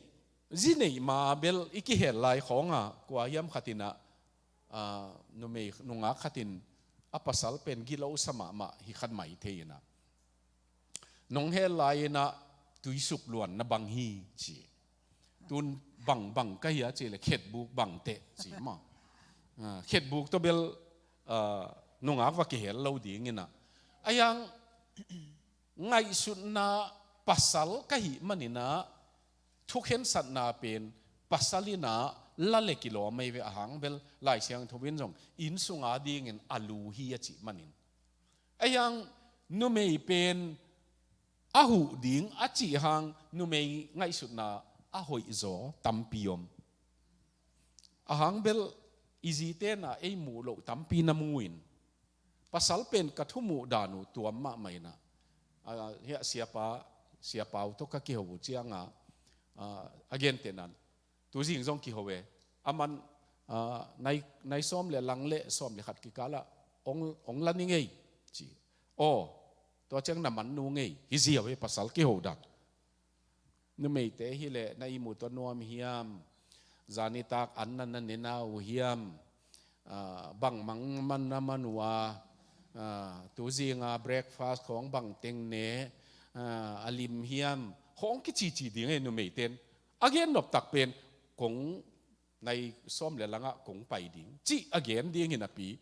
zi neih ma bel i kihel lai khawng a, kua hiam khat in ah, ah, numei, nungak khat in a pasal pen gilo sa mahmah hi khat mai thei in ah, nong hel lai in ah tuisuk luan na bang hi ci. Tun bang, bang ka hi a cih leh khetbuk bang teh ci maw. Ah, khetbuk tawh bel, ah, nungak va kihel lo ding in ah. A hiang ngaihsutna pasal ka hih man in ah, thukhensatna pen pasal in ah la le kilawm ahi ve, a hang bel Lai Siangtho in zong inn sung a dingin a lu hi a cih manin. A hiang numei pen a huh ding a cih hang numei ngaihsutna a hoih zaw tampi om. A hang bel i zite in ah ei muh loh tampi na mu in, pasal pen ka thumuh dan uh tuam mahmah in ah, ah, hiah siapa, siapa uh tawh ka kiho uh ciang a, ah, a gentehna in, tu zing zong kiho e, a man, ah, nai, nai sawm le lang le sawm le khat kikal ah ong, ong la ning ei ci. Aw, tua ciang na man nung ei, hi ziau hi pasal kiho dan. Numeite hi leh na ihmut uh a nuam hiam? Zanitak an na na ne na uh hiam? Ah, bang mang man na man uh a, ah, tu zing a breakfast khawng bang teng ne, ah, a lim hiam? Khawng kicici ding ei numeite'n. A gen noptak pen kong nai sawm le lang ah kong pai ding cih a gen ding hi napi,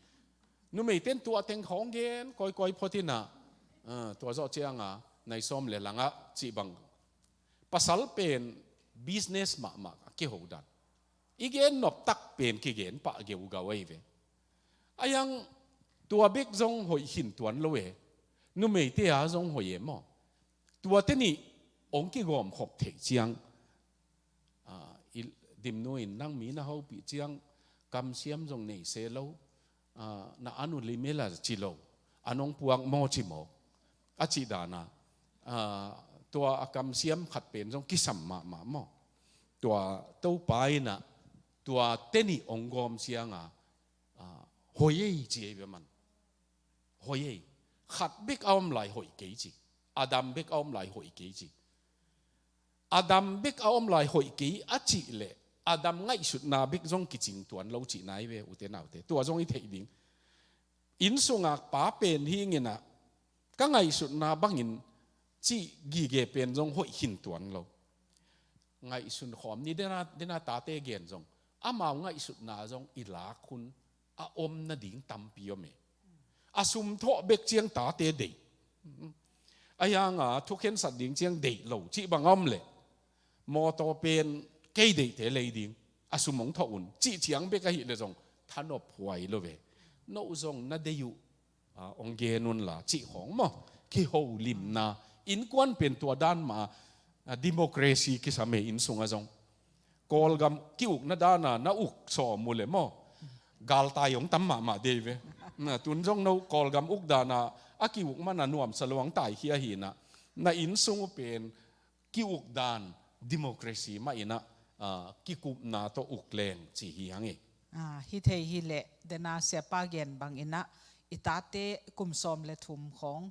numeite'n tua teng khawng gen kawikawi phot in ah, ah, tua zawh ciang a nai sawm le lang ah cih bang. Pasal pen business mahmah a kiho dan. I gen noptak pen kigen pah geugau ahi ve. A hiang tua bek zong hoih khin tuan lo e. Numeite a zong hoih e maw. Tuate nih ong kigawmkhop theih ciang, ah, i, Dimnu in nang mi na hopih ciang kamsiam zong nei se lo, ah, na an uh limel a ci lo, an ong puak maw ci maw, a cih dan a, ah, tua a kamsiam khat pen zong kisam mahmah maw. Tua Topa in ah tuate nih ong gawm ciang a, ah, hoih ei ci ei ve man. Hoih ei. Khat bek a om lai hoih kei ci. Adam bek a om lai hoih kei ci. Adam bek a om lai hoih kei a cih leh Adam ngaihsutna bek zong kicing tuan lo cihna hi ve, ute naute. Tua zong i theih ding. Inn sung a pa pen hi ing in ah, ka ngaihsutna bangin cih gige pen zong hoih khin tuan lo. Ngaihsun khawm ni, den a, den a tate gen zong, amau ngaihsutna zong i lak hun a om nading tampi om e. A sum thawh bek ciang tate deih. A hiang a thukhensat ding ciang deih lo cih bang a om leh, mawtaw pen kei deihte lei ding, a sum hong thawh un cih ciang bek ahih leh zong thanop huai lo ve. No zong na deih uh, ah, hong gen un la cih khawng maw. Kiholimna, innkuan pen tua dan mah, ah, democracy kisam e, inn sung a zong. Kawlgam ki-ukna dan a na uk sawm uh leh maw, galtai hong tam mahmah dei ve. Na, tun zong no Kawlgam uk dan a a ki-uk man a nuamsa lo hong taikhia hi in ah, na inn sung uh pen ki-uk dan democracy mah in ah, ah, kikupna tawh uk leng ci hi hang e. Ah, hi thei hi leh, den a siapa gen bang in ah, i tate kum sawm le thum khawng,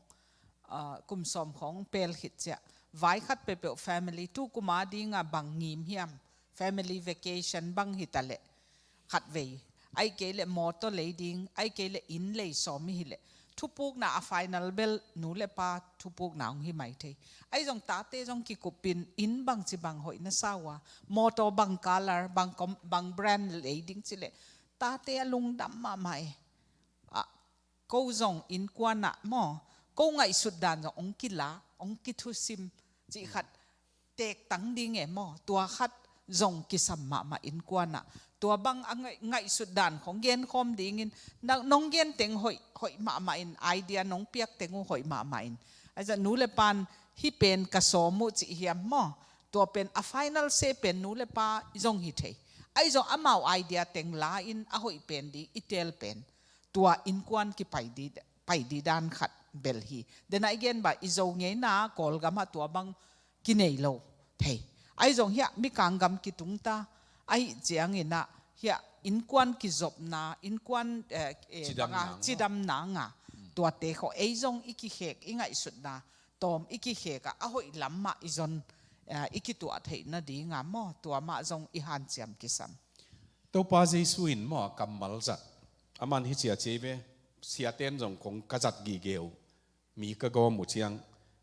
ah, kum sawm khawng pel khit ciah, vai khat peuhpeuh family, tu kum a ding a bang ngim hiam, family vacation bang hi ta leh, khatvei, ahih kei leh mawtaw lei ding, ahih kei leh inn lei sawm i hih leh, thupukna a final bel nu le pa thupukna hong hi mai thei. Ahi zong tate zong kikup in, inn bangci bang hoih na sa uh a, mawtaw bang color, bang com-, bang brand lei ding cih leh, tate a lungdam mahmah e. Ah, ko zong innkuan ah maw, ko ngaihsut dan zong hong kila, hong kithusim cih khat teektang ding e maw. Tua khat zong kisam mahmah innkuan ah. tua bang a ngaih, ngaihsut dan khong genkhawm dingin, na, nong gen teng hoih, hoih mahmah in, idea nong piak teng uh hoih mahmah in. Ahi zong nu le pan hih pen ka sawm uh cih hiam maw? Tua pen a final say pen nu le pa zong hi thei. Ahi zong amau idea teng la in a hoih pen ding i teel pen tua innkuan kipai ding, pai ding dan khat bel hi. Dena i gen bang i Zo ngeina Kawlgam ah tua bang kinei lo thei. Ahi zong hiah mikang gam kitung ta, ahi ciangin ah hiah innkuan kizopna, innkuan, eh, eh, cidamna banga nga, cidamna nga. Hmm. Tuate khawng ei zong i kikhek, i ngaihsutna tawm i kikhek ah a hoih lam mah i zon, eh, i kituah theih nading a maw, tua mah zong i hanciam kisam. Topa Jesu in maw a kammal zat, aman hih ci a ci ve, siaten zong kong ka zat gige uh, mi ka gawm uh ciang,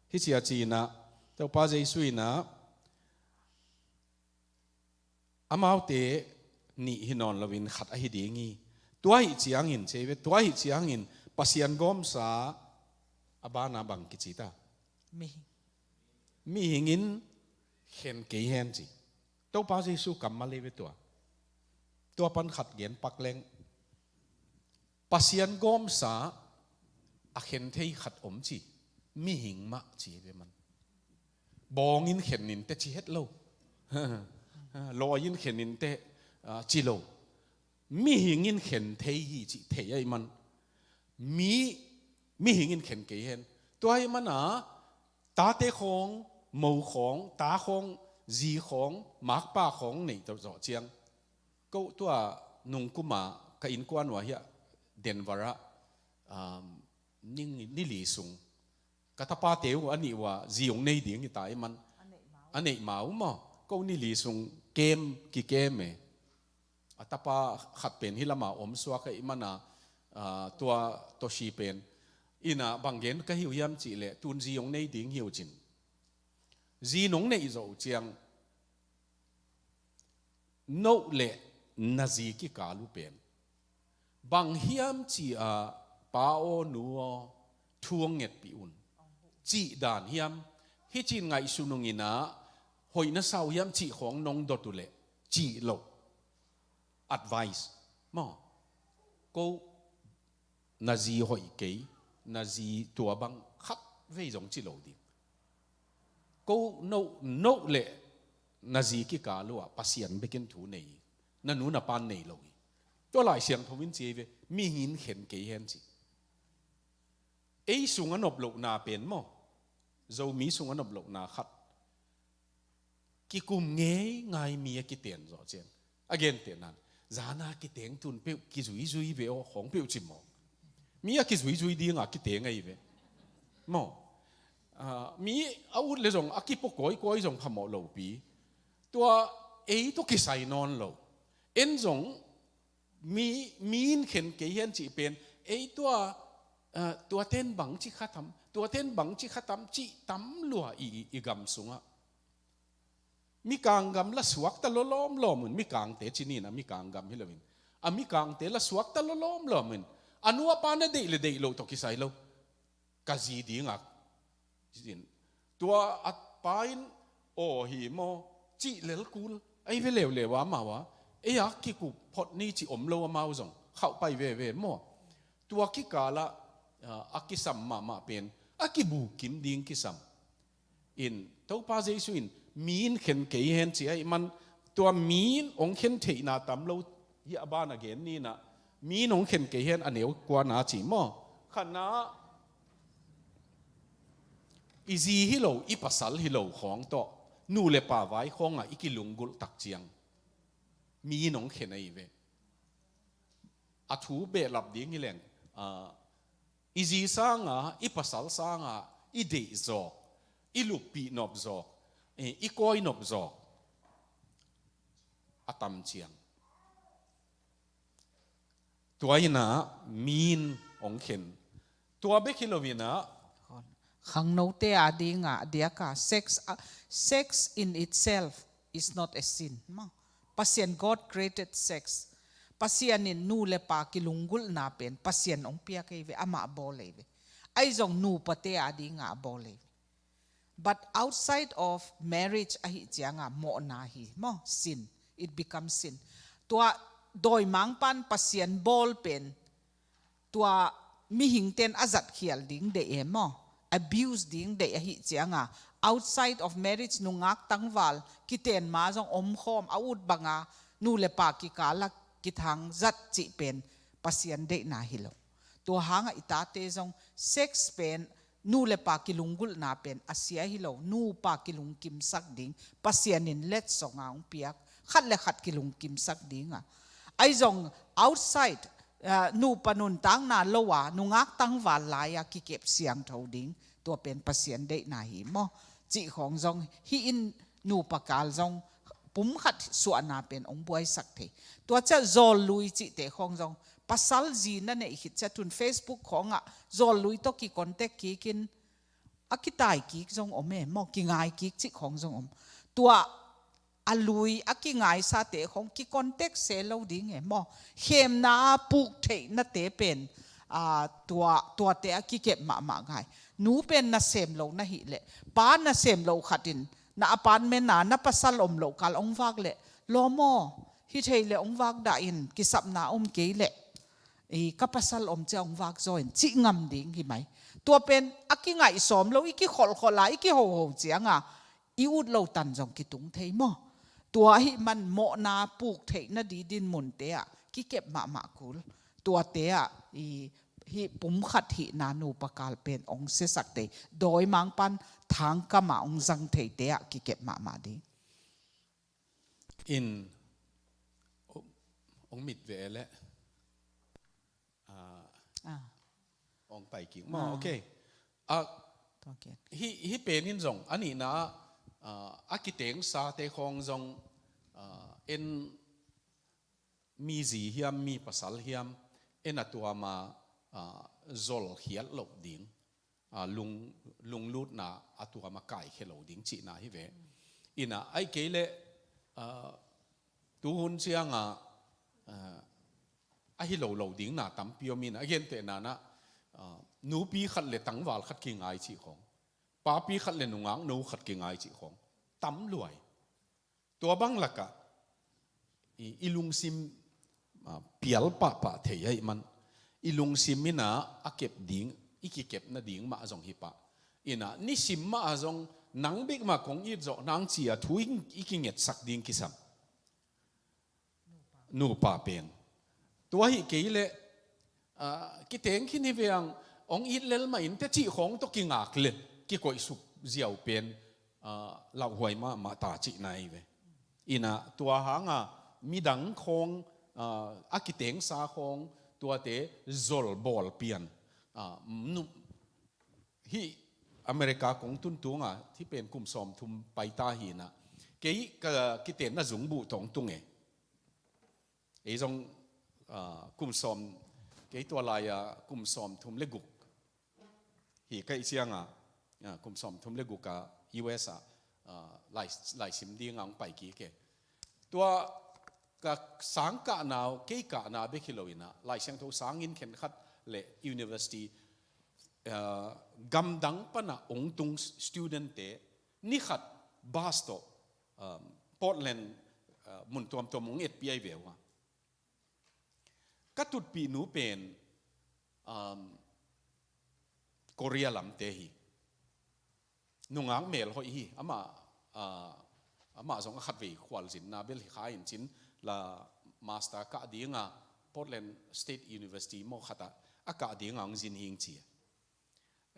hih ci a ci in ah, Topa Jesu in ah, amaute nih hi nawn loin khat ahi ding hi. Tua ahih ciangin, ci ve, tua ahih ciangin Pasian gawmsa a bana bang kici ta? Mihing. Mihing in khen kei hen ci. Topa Jesu kammal ei ve tua. Tua pan khat gen pak leng. Pasian gawmsa a khen thei khat om ci. Mihing mah ci ve man. Bawng in khen in teh ci het lo. Lawi in khen in teh, ah, ci lo. Mihing in khen thei hi ci thei ahih man. Mi, mihing in khen kei hen. Tua ahih man a, tate khawng, mo khawng, ta khawng, zi khawng, makpa khawng neih tawh zawh ciang. Ko tua nungkuma ka innkuan uh ah hiah Denver ah, um, ni, ni li sung. Ka tapate uh a nih uh ah zi hong nei ding hi ta ahih man. A neih ma uh maw. Ko ni li sung kem, kikem e. A tapa khat pen hih lama om suak ahih man a, ah, tua Toshi pen. Ina bang gen ka hi uh hiam cih leh, tun zi hong nei ding hi uh cin. Zi nong neih zawh uh ciang, noh le na zi kikal uh pen bang hiam ci a, pa aw nu aw, thu hong ngetpih un, cih dan hiam, hih cin ngaihsun ung in ah, hoih na sa uh hiam cih khawng nong dot uh leh, cih loh. Advice maw. Ko na zi hoih kei, na zi tua bang khat vei zong ci lo ding. Ko noh, noh le na zi kikal uh ah Pasian bekin thu nei hi. Na nu na pan nei lo hi. Tua Lai Siangtho in ci ei ve, mihing in khen kei hen ci. Ei sung a nop lohna pen maw, Zomi sung a nop lohna khat. Kikum ngei ngai mi a kiteng zawh ciang. A gentehna in, zana kiteng tun peuh kizuizui ve aw, khawng peuh ci mawk. Mi a kizuizui dinga kiteng ahi ve. Maw. Ah, mi a ut le zong a kipua kawikawi zong phamawh lopi. Tua ei tawh kisai nawn lo. En zong mi, mi in khen kei hen cih pen. Ei tua, ah, tua ten bang ci kha tam. Tua ten bang ci kha tam cih tam lua i, i, i gam sungah. Mikang gam la suakta lawlawm lawm un, mikangte ci ni in a, mikang gam hi loin. A mikangte la suakta lawlawm lawm un. A nu a pa na deih le deih loh tawh kisai lo. Ka zi dingak. Tua a pa in aw hi maw, cih lel kul. Ei ve leuleu a amau a. Ei a kikup phot ni ci om lo amau zong. Khauh pai veve maw. Tua kikalah, ah, a kisam mahmah pen. A kibukim ding kisam. In, Topa Jesu in, mi in khen kei hen ci ahih man, tua mi in hong khen theihna tam lo, hi a ban a gen ni in ah, mi in hong khen kei hen a neu kuana ci maw. Khatna, i zi hi lo, i pasal hi lo khawng tawh, nu le pa vai khawngah i kilunggulh tak ciang. Mi in hong khen ahi ve. A thu behlap ding hi leng, ah, i zi sanga, i pasal sanga, i deih zawk, i luppih nop zawk, i, i kawi nop zawk a tam ciang. Tua in ah mi in hong khen. Tua bek hi lo in ah. Khangnote a dinga, a diaka, sex, ah, sex in itself is not a sin. Maw. Pasian, God created sex. Pasian in nu le pa kilunggulhna pen Pasian hong piak hi ve, amah bawl hi ve. Ahi zong nupate a dinga a bawl hi ve. But outside of marriage ahi cianga mawhna hi maw, sin. It becomes sin. Tua Dawimangpa'n Pasian bawl pen tua mihingte'n a zatkhial ding deih e maw, abuse ding deih ahih cianga, outside of marriage, nungak tangval kiten ma zong omkhawm, a ut banga nu le pa kikala kithang zat cih pen Pasian deihna hi lo. Tua hanga i tate zong sex pen, nu le pa kilunggulhna pen a sia hi lo, nu pa kilungkimsak ding Pasian in letsonga hong piak, khat le khat kilungkimsak dinga. Ahi zong outside, ah, nupa nuntakna lo a, nungak tangval lai-a kikep siangtho ding, tua pen Pasian deihna hi maw, cih khawng zong hi in, nupa kal zong pumkhat suahna pen hong buaisak thei. Tua ciah zawllui cihte khawng zong, pasal zi na neih khit ciah tun Facebook khawngah zawllui tawh kicontact kikin, a kitai kik zong om e maw, kingai kik cih khawng zong om. Tua a lui a kingaisate khawng kicontact se lo ding e maw. Khemna a puk theihnate pen, ah, tua, tuate a kikep mahmah ngai. Nu pen nasem lo na hih leh, pa nasem lo khat in na apartment a na pasal om lo kal hong vak leh, lawm aw, hi thei leh hong vak dah in, kisapna om kei leh, i, ka pasal om ciah hong vak zaw in, cih ngam ding hi mai. Tua pen a kingaihsawm lo, i kikholhkholh a, i kihoho cianga i ut lo tan zong kitung thei maw. Tua ahih man mawhna puk theih nading dinmunte ah kikep mahmah kul. Tuate ah i, hih pumkhat hihna nupa kal pen hong siasak thei, dawimangpa'n thangkam a hong zang theite ah kikep mahmah ding. In, hong mit ve leh, ah, ah, hong pai kik maw. Ah. Ok. Ah, tua ken. Hih, hih pen in zong a nihna, ah, a kitengsate khawng zong, ah, en mi zi hiam, mi pasal hiam, en a tuama, ah, zolkhiat loh ding, ah, lung, lunglutna a tuama kaikhia lo ding cihna hi ve. Ina, ahih kei leh, ah, tuhun cianga, ah, a hi lo lo ding na tampi om ina, a gentehna na, ah, nupi khat le tangval khat kingai cih khawng, papi khat le nungaknu khat kingai cih khawng tam luai. Tua bang lakah i, i lungsim, ah, pial pahpah thei ahih man, i lungsim ina a kep ding, i kikep nading mah zong hi pah. Ina, nisim mah a zong nang bek mah kong it zawh nang ci-a thu i, i kingetsak ding kisam. Nupa pen. Tua ahih kei leh, ah, kiteng khin hi ve ang, hong it lel mah in teh cih khawng tawh kingak le, kikoihsuk ziau pen, ah, lauhuai mahmah ta cihna hi ve. Ina, tua hanga midang khawng, ah, a kitengsa khawng, tuate zol bawl pian, ah, nu-, hih America kong tun tunga, hih pen kum sawmthum paita hi ina. Kei ka kitenna zungbuh tawh hong tung e. Ei zong, ah, kum sawm, kei tua lai-a kum sawmthum le guk hi ka hih cianga, ah, kum sawmthum le guk a U S a, ah, lai, laisim dinga hong pai kik e. Tua ka sang kahna uh, kei kahna bek hi lo ina, Lai Siangtho sangin khenkhat le university, ah, gamdang pana hong tung studentte, ni khat bus tawh, um, Portland, uh, mun tuamtuam hong etpih ahi ve uh a. Ka tutpih nu pen, um, Korea lamte hi. Nungak mel hoih hi, amah, ah, amah zong a khatvei khualzinna bel hi kha in cin la master kah dinga Portland State University maw khatah a kah dinga hong zin hing ci.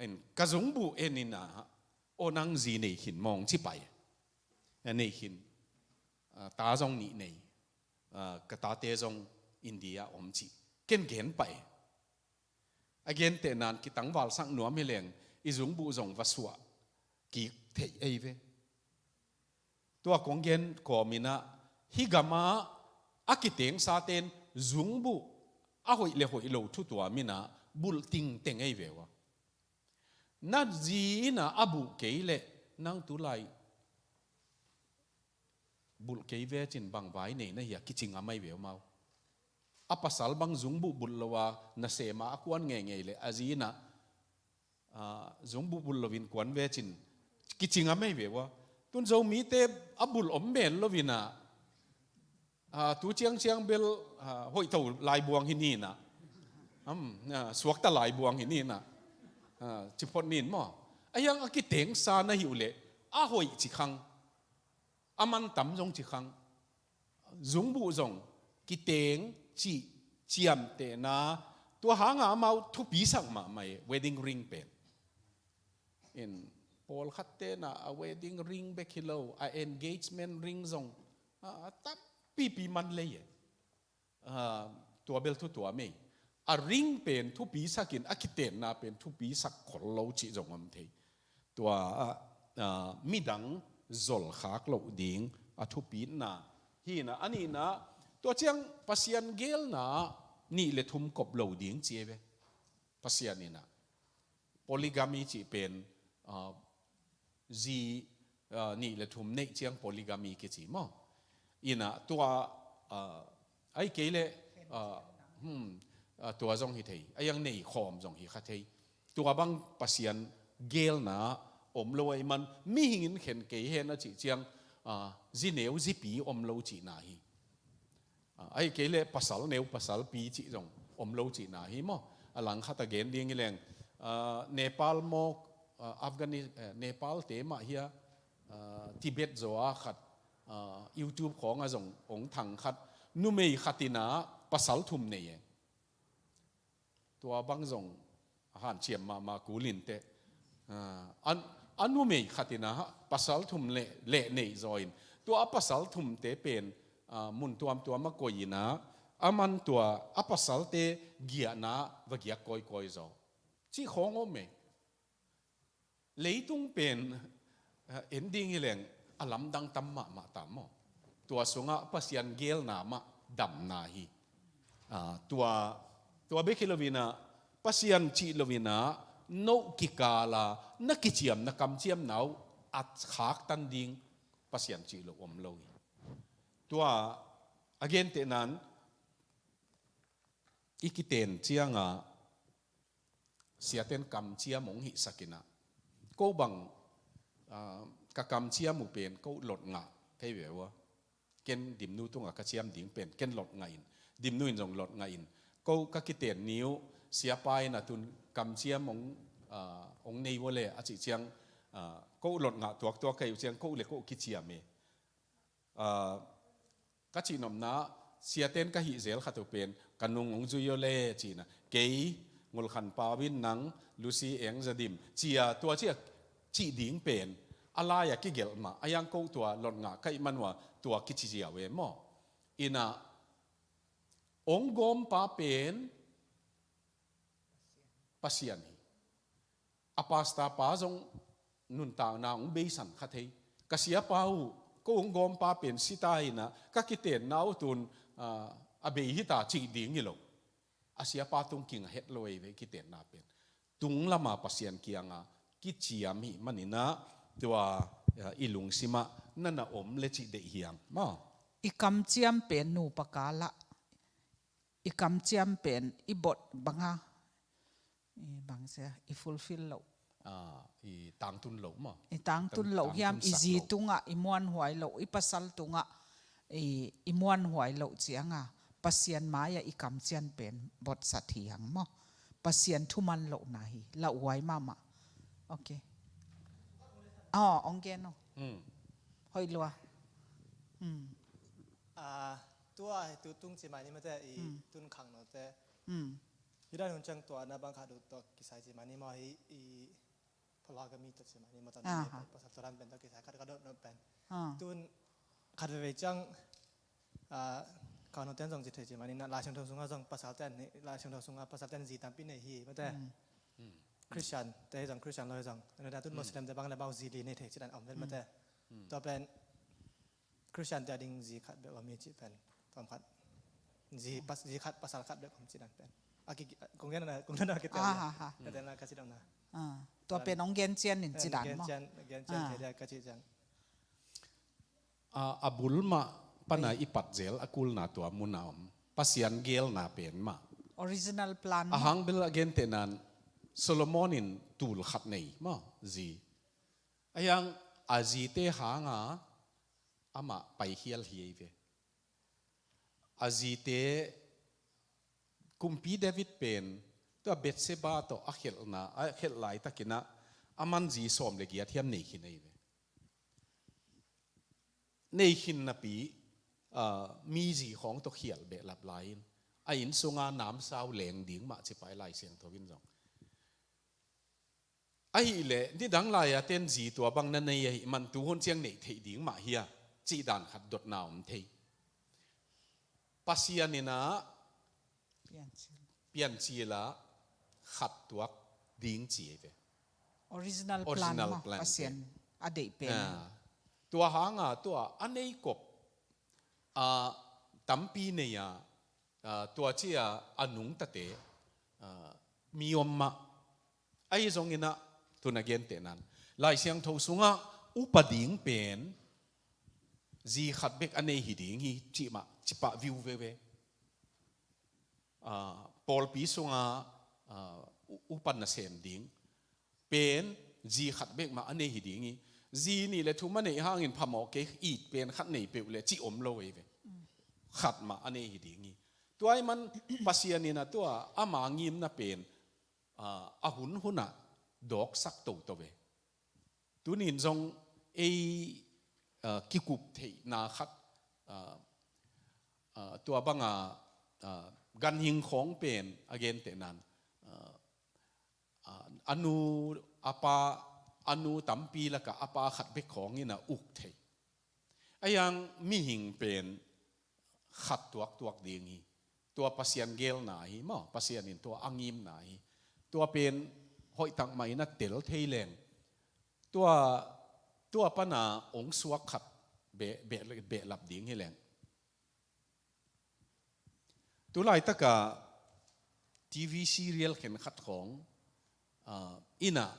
En, ka zungbuh en ina, aw nang zi nei khin maw hong ci pai. A nei khin, ah, ta zong nih nei, ah, ka tate zong India om ci. Ken gen pai. A gentehna in kitangvalsak nuam hi leng, i zungbuh zong va suah kik theih ei ve. Tua kong gen kawm ina, hih gama a kitengsaten zungbuh a hoih le hoih lo thu tuam ina bulh tingteng ei ve uh a. Na zi ina a buh kei leh nang tulai bulh kei ve cin bang vai nei na hia kici ngam ei ve uh mau. A pasal bang zungbuh bulh lo a nasem a a kuan ngeingei leh a zi ina, ah, zungbuh bulh loin kuan ve cin kici ngam ei ve uh a. Tun Zomite a bulh om mel lo ina, Ah, tu ciangciang bel, ah, hoihto laibuang hi ninah, am, ah, suakta laibuang hi ninah, ah, ciphot nin maw? A hiang a kitengsa na hih uh leh a hoih ci khang, a mantam zong ci khang, zungbuh zong kiteng cih ciamtehna, tua hanga amau thupisak mahmah e, wedding ring pen. In, pawlkhat tenah a wedding ring bek hi lo, a engagement ring zong, a, a tampipi man lei e. A, tua bel thu tua mei. A ring pen thupisakin, a kitenna pen thupisak khol lo cih zong om thei. Tua, a, a, midang zolkhak loh ding a thupitna. Hina, a nihna, tua ciang Pasian gelna nih le thum kop lo ding ci e ve. Pasian inah polygamy cih pen, ah, zi, ah, nih le thum neih ciang polygamy kici maw? Inah tua, ah, ahi kei leh, ah, hmm, ah, tua zong hi thei, a hiang nei khawm zong hi kha thei. Tua bang Pasian gelna om lo ahih man mihing in khen kei hen a cih ciang, ah, zi neu zipi om lo cihna hi. Ah, ahi kei leh pasal neu pasal pi cih zong om lo cihna hi maw? A langkhat a gen ding hi leng, ah, Nepal maw, ah, Afghani-, eh, Nepal te mah hia, ah, Tibet zaw a khat, ah, YouTube khawng a zong ong thang khat, numei khat inah pasal thum nei e. Tua bang zong a hanciam mahmah kul inteh. Ah, a, a numei khat inah pasal thum leh, leh neih zaw in. Tua a pasal thumte pen, ah, mun tuamtuam a koih inah, a man tua a pasalte giahna va giak kawikawi zaw. Cih khawng om e. Leitung pen, ah, en ding hi leng a lamdang tam mahmah ta maw? Tua sungah Pasian gelna mah damna hi. Ah, tua, tua bek hi lo inah, Pasian cih lo inah, no kikala na kiciam, na kamciamna uh a khaktan ding Pasian cih lo om lo hi. Tua a gentehnan, i kiten cianga siaten kamciam hong hihsak inah, ko bang, ah, ka kamciam uh pen ko lot ngah kei ve ua. Ken Dimnu tungah ka ciam ding pen ken lot ngah in, Dimnu in zong lot ngah in, ko ka kiten ni uh siapa in a tun kamciam hong, ah, hong nei ua le a cih ciang, ah, ko lot ngah tuaktuak kei uh ciang ko le ko kiciam e. Ah, ka cihnopna, siaten ka hih zel khat uh pen, ka nung hong zui aw le, cihna. Kei, Ngulkhan Pau in nang, Lucy Eng Za Dim, cia, tua cia, cih ding pen, a lai-a kigelh mah, a hiang ko tua lot ngah ka hih man uh a, tua kici ziau e maw? Inah, hong gawmpa pen, Pasian hi. A pastor pa zong nuntakna hong beisan kha thei. Ka siapa uh, ko hong gawmpa pen sita inah, ka kitenna uh tun, ah, a bei hita cih ding hi lo. A siapa tung king a het lo ei ve kitenna pen. Tung lama Pasian kianga kiciam hih man inah, tua, ah, i lungsimah na na om le cih deih hiang maw? I kamciam pen nupa kalah, i kamciam pen i bot banga, i bangzia, i fulfill loh. Ah, i tangtun loh maw? I tangtun loh hiam, i zi tungah i muanhuai loh, i pasal tungah i, i muanhuai loh cianga, Pasian mai-ah i kamciam pen botsat hiang maw? Pasian thuman lohna hi, lauhuai mahmah. Ok. Aw, hong gen aw. Hmm. Hoih lua. Hmm. Ah, tua hi tu tung ci mai ni mate, i tun khang note. Hmm. Hi dan hun ciang tua na bang khat uh tua kisai ci mai ni maw, hi i polygamy tua ci mai ni maw, tua ni pasal tua dan pen tua kisai khat ka dot no pen. Ah. Tun khat veve ciang, ah, khang note zong ci thei ci mai ni na, Lai Siangtho sungah zong pasal ten, Lai Siangtho sungah pasal ten zi tampi nei hi mate. Hmm. Christian te hi zong, Christian lo hi zong. Tun Muslim te bang le bang zi li nei thei ci dan om vel mate. Hmm. Tua pen Christian te a ding zi khat bek om hi cih pen, tawm khat. Zi pas-, zi khat, pasal khat bek om cih dan pen. A ki, kong gen na, kong gen na ki tel. Ah, ha, ha. Ka tel na ka ci dong na. Ah, tua pen hong gen cian in ci dan maw? Gen cian, gen cian thei dia ka ci ciang. Ah, a bul mah pana i pat zel a kulna tua muna om. Pasian gelna pen mah. Original plan mah. A hang bel a gentehnan Solomon in tul khat nei maw, zi. A hiang a zite hanga amah paikhial hi ei ve. a zite, kumpi David pen tua Bathsheba tawh a khelhna, a khelh laitakin ah a man zi sawm le giat hiam nei khin ahi ve. Nei khin napi, ah, mi zi khawng tawh khial behlap lai-in a inn sunga namsau leng ding mah ci pai Lai Siangtho in zong. Ahih leh nidang lai-a ten zi tua bang na nei ahih man tu hun ciang neih theih ding mah hia cih dan khat dotna om thei. Pasian in ah piancil ah khat tuak ding ci ahi ve. Original plan, original plan, Pasian a deih pen. Ah, tua hanga tua a nei kop, ah, tampi nei a, ah, tua ci a a nungtate, ah, mi om mah. Ahi zongin ah tun a gentehna in Lai Siangtho sungah upa ding pen zi khat bek a nei hi ding hi cih mah ci pah viu veve. Ah, pawlpi sunga, ah, u-, upa nasem ding pen zi khat bek mah a nei hi ding hi. Zi nih le thum a neih hangin phamawh kei, it pen khat nei peuh le cih om lo ahi ve. Khat mah a nei hi ding hi. Tua ahih man Pasian in ah tua ama ngimna pen, ah, a hun hunah dawksak toto ve. Tunin zong ei, ah, kikup theihna khat, ah, ah, tua banga, ah, ganhing khawng pen a gentehna in, ah, ah, a nu, a pa, a nu tampi lakah a pa khat bek khawng in ah uk thei. Ahi hang mihing pen khat tuaktuak ding hi. Tua Pasian geelna hi maw, Pasian in tua a ngimna hi. Tua pen hoihtak mah in a tel thei leng, tua, tua pana ong suak khat be, be, behlap ding hi leng. Tulaitaka T V serial khenkhat khawng, ah, in ah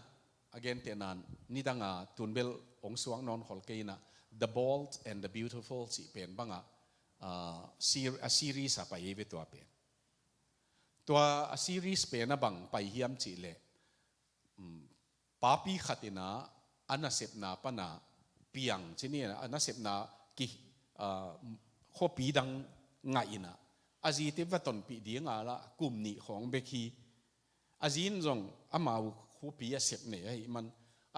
a gentehna in nidanga tunbel ong suak nawn khol kei in ah The Bold and the Beautiful cih pen bangah, ah, ser-, a series a pai hi ve tua pen. Tua a series pen a bang pai hiam cih leh, um, papi khat in ah a nasepna pana piang ci ni, a nasepna ki, ah, khuapi dang ngah in ah a zite va tonpih dinga lah kum nih khawng bek hi. A zi in zong amau khuapi a sep nei ahih man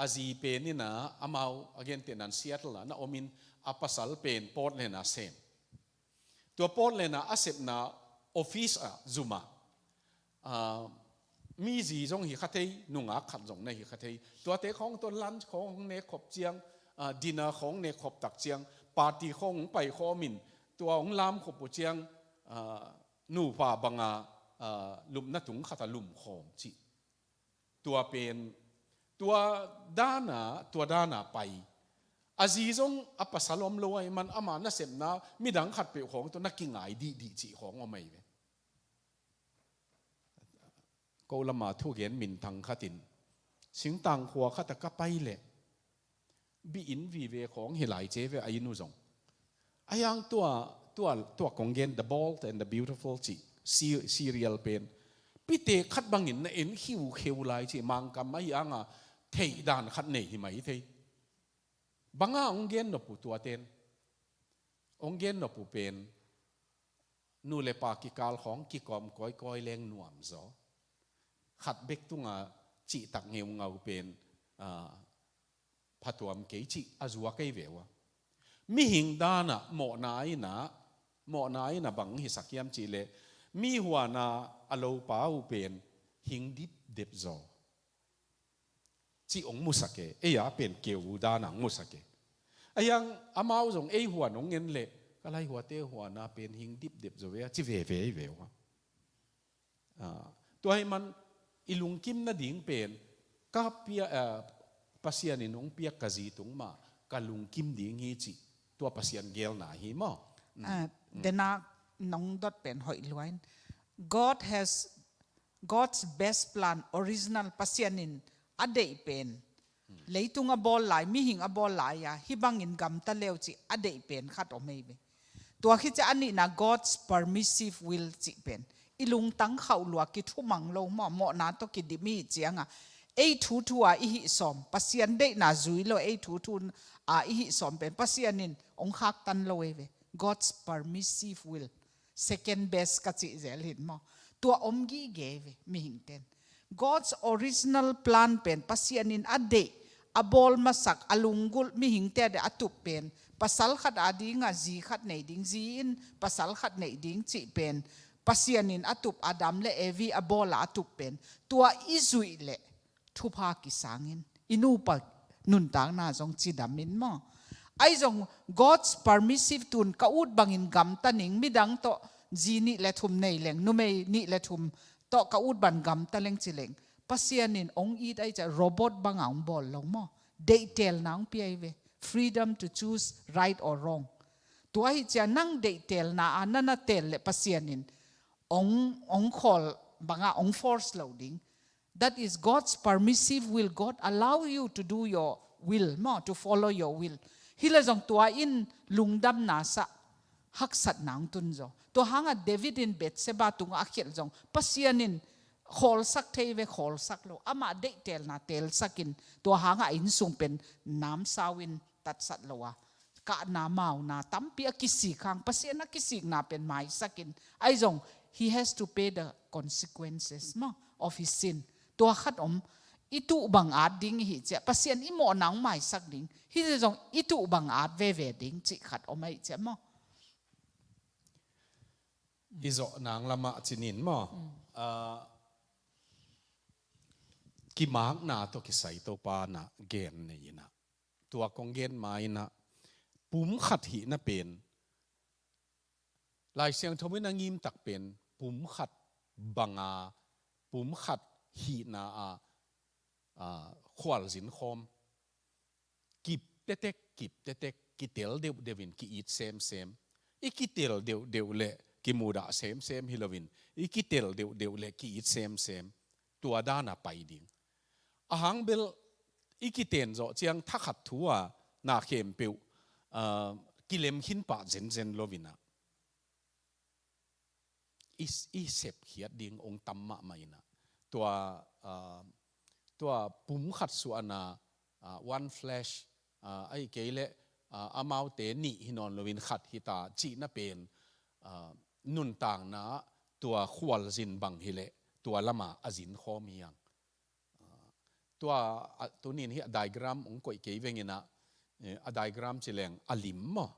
a zi pen in ah amau a gentehna in Seattle ah na om in a pasal pen Portland ah sem. Tua Portland ah a sepna office ah zum ah, ah, mi zi zong hi kha thei, nungak khat zong na hi kha thei. Tuate khawng tua lunch khawng hong nek khop ciang, ah, dinner khawng nek khop tak ciang, party khawng hong pai khawm in, tua hong lam khop uh ciang, ah, nupa banga, ah, lupna tung khat ah lum khawm cih. Tua pen, tua dana, tua dana pai. A zi zong a pasal om lo ahih man ama nasepna midang khat peuh khawng tawh na kingai dihdih cih khawng om ahi ve. Ko lama thugen minthang khat in singtang khua khat ah ka pai leh bi inn vive khawng hi lai ci ve a inn uh zong. Ahi hang tua, tua, tua kong gen The Bold and the Beautiful cih se-, serial pen. Pite khat bangin na en khiukheu lai cih Mangkam ahi hanga theih dan khat nei hi mai thei. Banga ong gen nop uh tuaten. Ong gen nop uh pen nu le pa kikal khawng kikawm kawikawi leng nuam zaw. Khat bek tunga cihtak ngeungau pen, ah, phatuam kei cih a zuak ei ve uh a. Mihing danah mawhna in ah, mawhna in ah bang hisak hiam cih leh mi huana a lopa uh pen hing dipdep zaw cih ong musak e, ei a pen keu dana ong musak e. Ahi hang amau zong ei huan ong en leh ka laihuate huana pen hing dipdep zaw ve a ci veve ei ve uh a. Ah, tua ahih man i lungkim nading pen ka pia, ah, Pasian in ong piak ka zi tung mah ka lungkim ding hi cih tua Pasian geelna hi maw? Mm. Ah, mm. Dena nong dot pen hoih luain. God has, God's best plan, original, Pasian in a deih pen. Leitung a bawl lai, mihing a bawl lai a, hih bangin gamta leu cih a deih pen khat om ei ve. Tua khit ciah a nihna God's permissive will cih pen. I lungtang khauh lua kithumang lo maw, mawhna tawh kidim i hih cianga. Ei thuthu a i hih sawm, Pasian deihna zui lo ei thuthu a i hih sawm pen. Pasian in ong khaktan lo ei ve. God's permissive will. second best ka cih zel hi maw. Tua om gige ve mihingte'n. God's original plan pen Pasian in a deih, a bawl masak, a lunggulh, mihingte a deih a tup pen, pasal khat a ding a zi khat nei ding, zi in pasal khat nei ding cih pen, Pasian in a tup, Adam le Evi a bawl a a tup pen, tua i zuih leh thupha kisang in, i nupa nuntakna zong cidam in maw. Ahi zong God's permissive, tun ka ut bangin gamta ning, midang tawh zi nih le thum nei leng, numei nih le thum tawh ka ut bang gamta leng ci leng, Pasian in ong it ahi ciah robot banga ong bawl lo maw. Deihtelna ong pia hi ve. Freedom to choose right or wrong. Tua hi ciah nang deihtelna a na na tel leh Pasian in ong, ong khawl banga ong force lo ding. That is God's permissive will. God allow you to do your will maw, to follow your will. Hi leh zong tua in lungdamna sah, haksatna ong tun zaw. Tua hanga David in Bathsheba tungah a khialh zong Pasian in khawlsak thei ve, khawlsak lo, amah deihtelna telsak in, tua hanga a innsung pen namsau in tatsat lo a, kahna mauna tampi a kisik hang, Pasian a kisikna pen maisak in, ahi zong he has to pay the consequences maw, of his sin. Tua khat om, i tuh bang at ding i hih ciah Pasian i mawhna ong maisak ding, hi leh zong i tuh bang at veve ding cih khat om ahi ciah maw. I zawh nang lamah cinin maw. Ah, kimakna tawh kisai Topa na gen nei inah, tua kong gen ma inah, pum khat hihna pen, Lai Siangtho in a ngimtak pen pum khat banga, pum khat hihna a, a, khualzin khawm, kip tetek, kip tetek, kitel deuhdeuh in ki-it semsem. I kitel deuhdeuh leh kimudah semsem hi loin, i kitel deuhdeuh leh ki-it semsem. Tua dana pai ding. A hang bel i kiten zawh ciang thakhat thu a na khempeuh, ah, kilem khin pah zenzen lo inah, i, i sepkhiat ding ong tam mahmah inah. Tua, ah, tua pum khat suahna, ah, one flesh, ah, ahi kei leh, ah, amaute nih hi nawn loin khat hita cihna pen, ah, nuntakna tua khualzin bang hi leh tua lama a zin khawm hi hang. Ah, tua, ah, tunin hih a diagram ong koih kei veng inah, eh, a diagram ci leng a lim maw.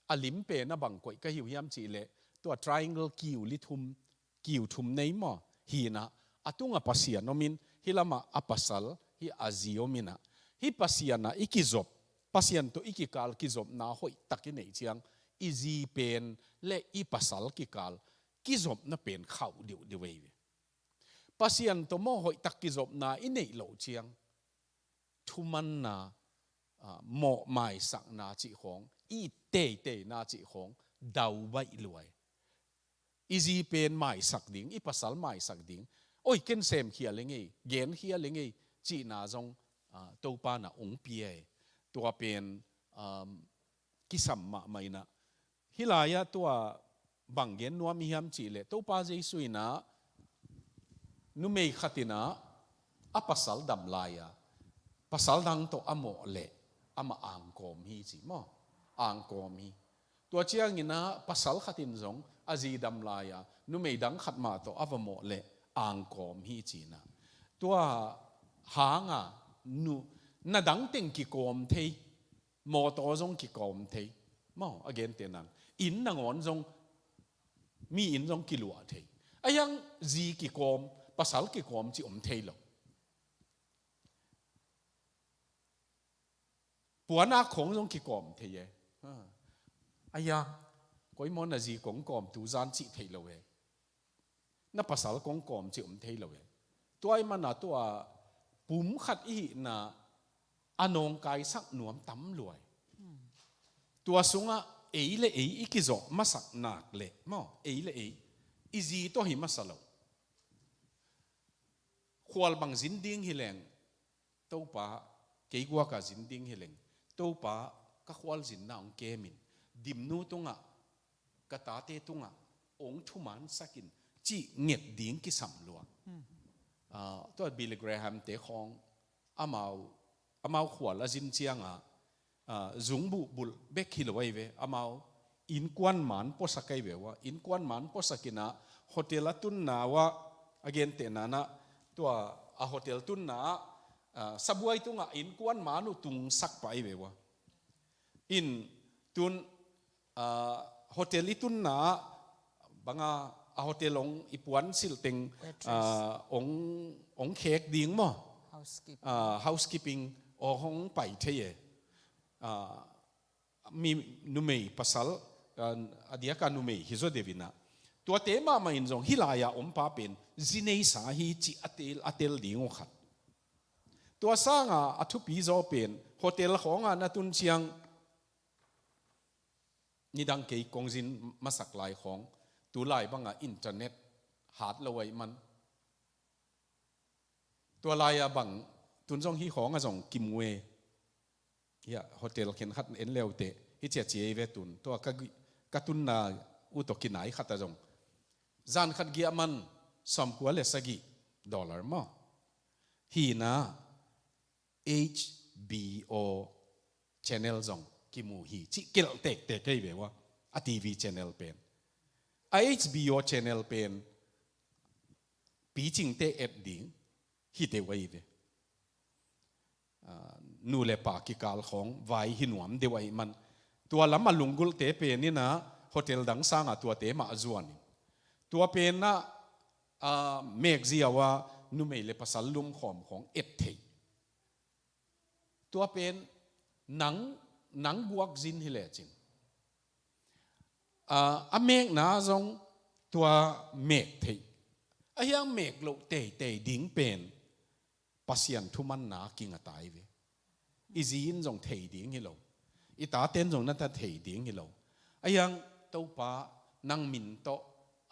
A lim pen a bang koih ka hi uh hiam cih leh, tua triangle kiu li thum, kiu thum nei maw. Hi inah, a tungah Pasian om in, hih lamah a pasal, hih a zi om inah. Hih Pasian ah i kizop, Pasian tawh i kikal kizopna hoihtak i neih ciang, i zi pen leh i pasal kikal kizopna pen khauh deuhdeuh ei ve. Pasian tawh mawh hoihtak kizopna i neih loh ciang, thumanna, ah, mawh maisakna cih khawng, i teiteina cih khawng dau baih lua ei. I zi pen maisak ding, i pasal maisak ding. Oi, ken semkhia leng ei, genkhia leng ei, cihna zong, ah, Topa na ong pia ei. Tua pen, um, kisam mahmah inah. Hih lai-ah tua bang gen nuam i hiam cih leh, Topa Jesu inah numei khat inah a pasal dam lai-a, pasal dang tawh a mawh leh amah angkawm hi ci maw. Angkawm hi. Tua ciang inah pasal khat in zong a zi dam lai-a, numei dang khat mah tawh a va mawh leh angkawm hi ci inah. Tua hanga nu, na dang teng kikawm thei, mawtaw zong kikawm thei. Maw, a gente nang. Inn nangawn zong, mi inn zong kiluah thei. A hiang zi kikawm, pasal kikawm cih om thei lo. Puanak khawng zong kikawm thei e. Ha. A hiang, koi maw na zi kong kawm tu zan cih thei lo e. Na pasal kong kawm cih om thei lo e. Tua ahih mana tua pum khat i hihna a nawngkaisak nuam tam lua e. Tua sungah ei le ei i kizawh masak nak leh, maw, ei le ei i zi tawh hi masa lo. Khual bang zin ding hi leng, Topa, kei guaka zin ding hi leng, Topa, ka khualzinna hong kem in, Dimnu tungah, ka tate tungah hong thumansak in, cih nget ding kisam lua. Ah, tua Billy Graham te khawng, amau, amau khual a zin ciangah, ah, zungbuh bulh bek hi lo ahi ve, amau innkuan man puasak ahi ve ua. Innkuan man puasak in ah hotel a tunna uah a gentehna in ah tua a hotel tunna ah, ah, sabuai tungah innkuan man uh tungsak pah ahi ve ua. In tun, ah, hotel i tunna ah banga a hotel ong i puan silh teng, waitress, ah, ong, ong khek ding maw? Housekeeping. Ah, housekeeping ong hong pai thei e. Ah, mi numei pasal, ah, a diaka numei hi zaw deuh in ah. Tuate mahmah in zong hih lai-a om pa pen zi neisa hi cih a tel, a tel ding uh khat. Tua sanga a thupi zaw pen hotel khawnga na tun ciang nidang kei kong zin masak lai khawng, tu lai banga internet hat lo ahih man. Tua lai-a bang tun zong hih khawng a zong kimu e. Hiah hotel khen khat en leuteh hih ciacia i ve tun. Tua ka gi-, ka tunna uh tawh kinai khat a zong zan khat giah man sawmkua le sagih dollar maw? Hi in ah H B O channel zong kimu hi cih kelh tektek ahi ve ua. A T V channel pen, a H B O channel pen picingte et ding hi deuh ahi ve. Ah, nu le pa kikal khawng vai hi nuam deuh ahih man. Tua lam a lunggulhte pen in ah hotel dang sanga tuate mah zuan in. Tua pen ah, ah, mek ziau a numei le pasal lumkhawm khawng et thei. Tua pen nang, nang guak zin hi lecin, ah, a mekna zong tua mek theih. Ahi hang mek loh teitei ding pen Pasian thumanna kinga tai ve. I zi in zong thei ding hi lo. I taten zong na ta thei ding hi lo. Ahi hang Topa nang min tawh,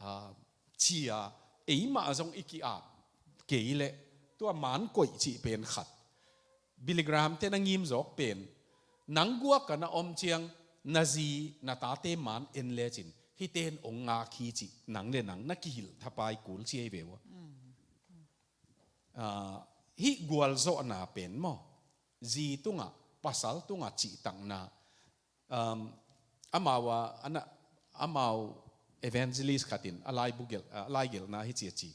ah, ci-a eimah zong i ki-ap kei leh tua man koih cih pen khat. Billy Graham te na ngim zawk pen nang guak a na om ciang na zi na tate man en lecin hihte in ong ngak hi cih nang le nang na kihilh thapai kul ci ahi ve ua. Ah, hih gualzawhna pen maw, zi tungah, pasal tungah cihtakna, um, amau a, a na, amau evangelist khat in a laibu gelh, a laigelhna hi ci a ci.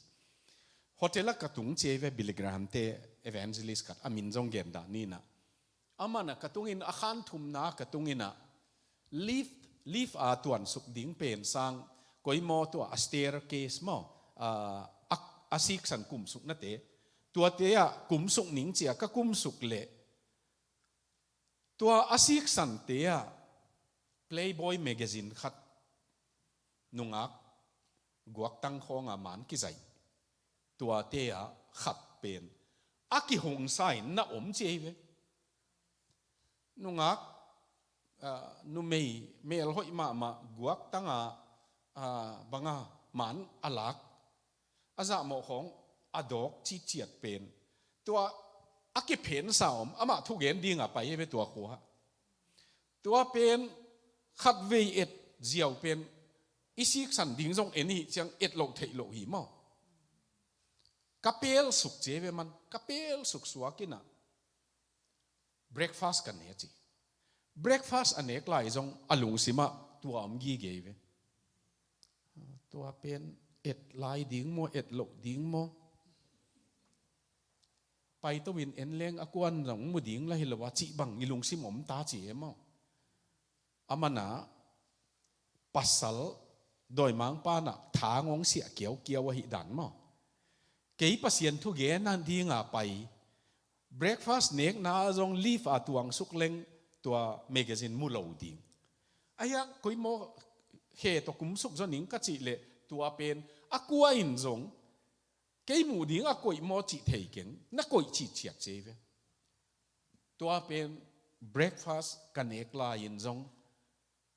Hotel ah ka tung ci ahi ve Billy Graham te evangelist khat, a min zong gen dah ni in ah. Aman ah ka tung in, a khan thumna ka tung in ah lift, lift a tuansuk ding pen sang koi maw tua a staircase maw, ah, a, a siksan kumsuknate, tuate ah kumsuk ning ci a ka kumsuk leh tua a siksante ah Playboy magazine khat, nungak guaktang khawnga man kizaih, tuate ah khat pen a kihongsa in na om ci ahi ve. Nungak, ah, numei melhoih mahmah guaktanga, ah, banga man a lak, a zahmawh khawng a dawk ciciat pen tua a kiphensa om, amah thugen dinga pai ahi ve tua khua. Tua pen khatvei et ziau pen i siksan ding zong en i hih ciang et loh theih loh hi maw? Ka pelsuk ci ahi ve man, ka pelsuk suak in ah breakfast ka ne ci. Breakfast a nek lai zong a lungsimah tua om gige ahi ve. Tua pen et lai ding maw, et loh ding maw? Paito in en leng a kuan zong mu ding la hi lo a cih bang i lungsim om ta ci e maw? Aman ah pasal dawimangpa in ah thang hong siah kiaukiau ahih dan maw? Kei Pasian thugen a dinga pai, breakfast nekna zong lift a tuangsuk leng tua magazine mu lo ding. Ahi hang koi maw khe tawh kumsuk zaw ning ka cih leh tua pen a kua in zong kei muh ding a koih maw cih thei keng, na koih cih ciat ci ahi ve. Tua pen breakfast ka nek lai-in zong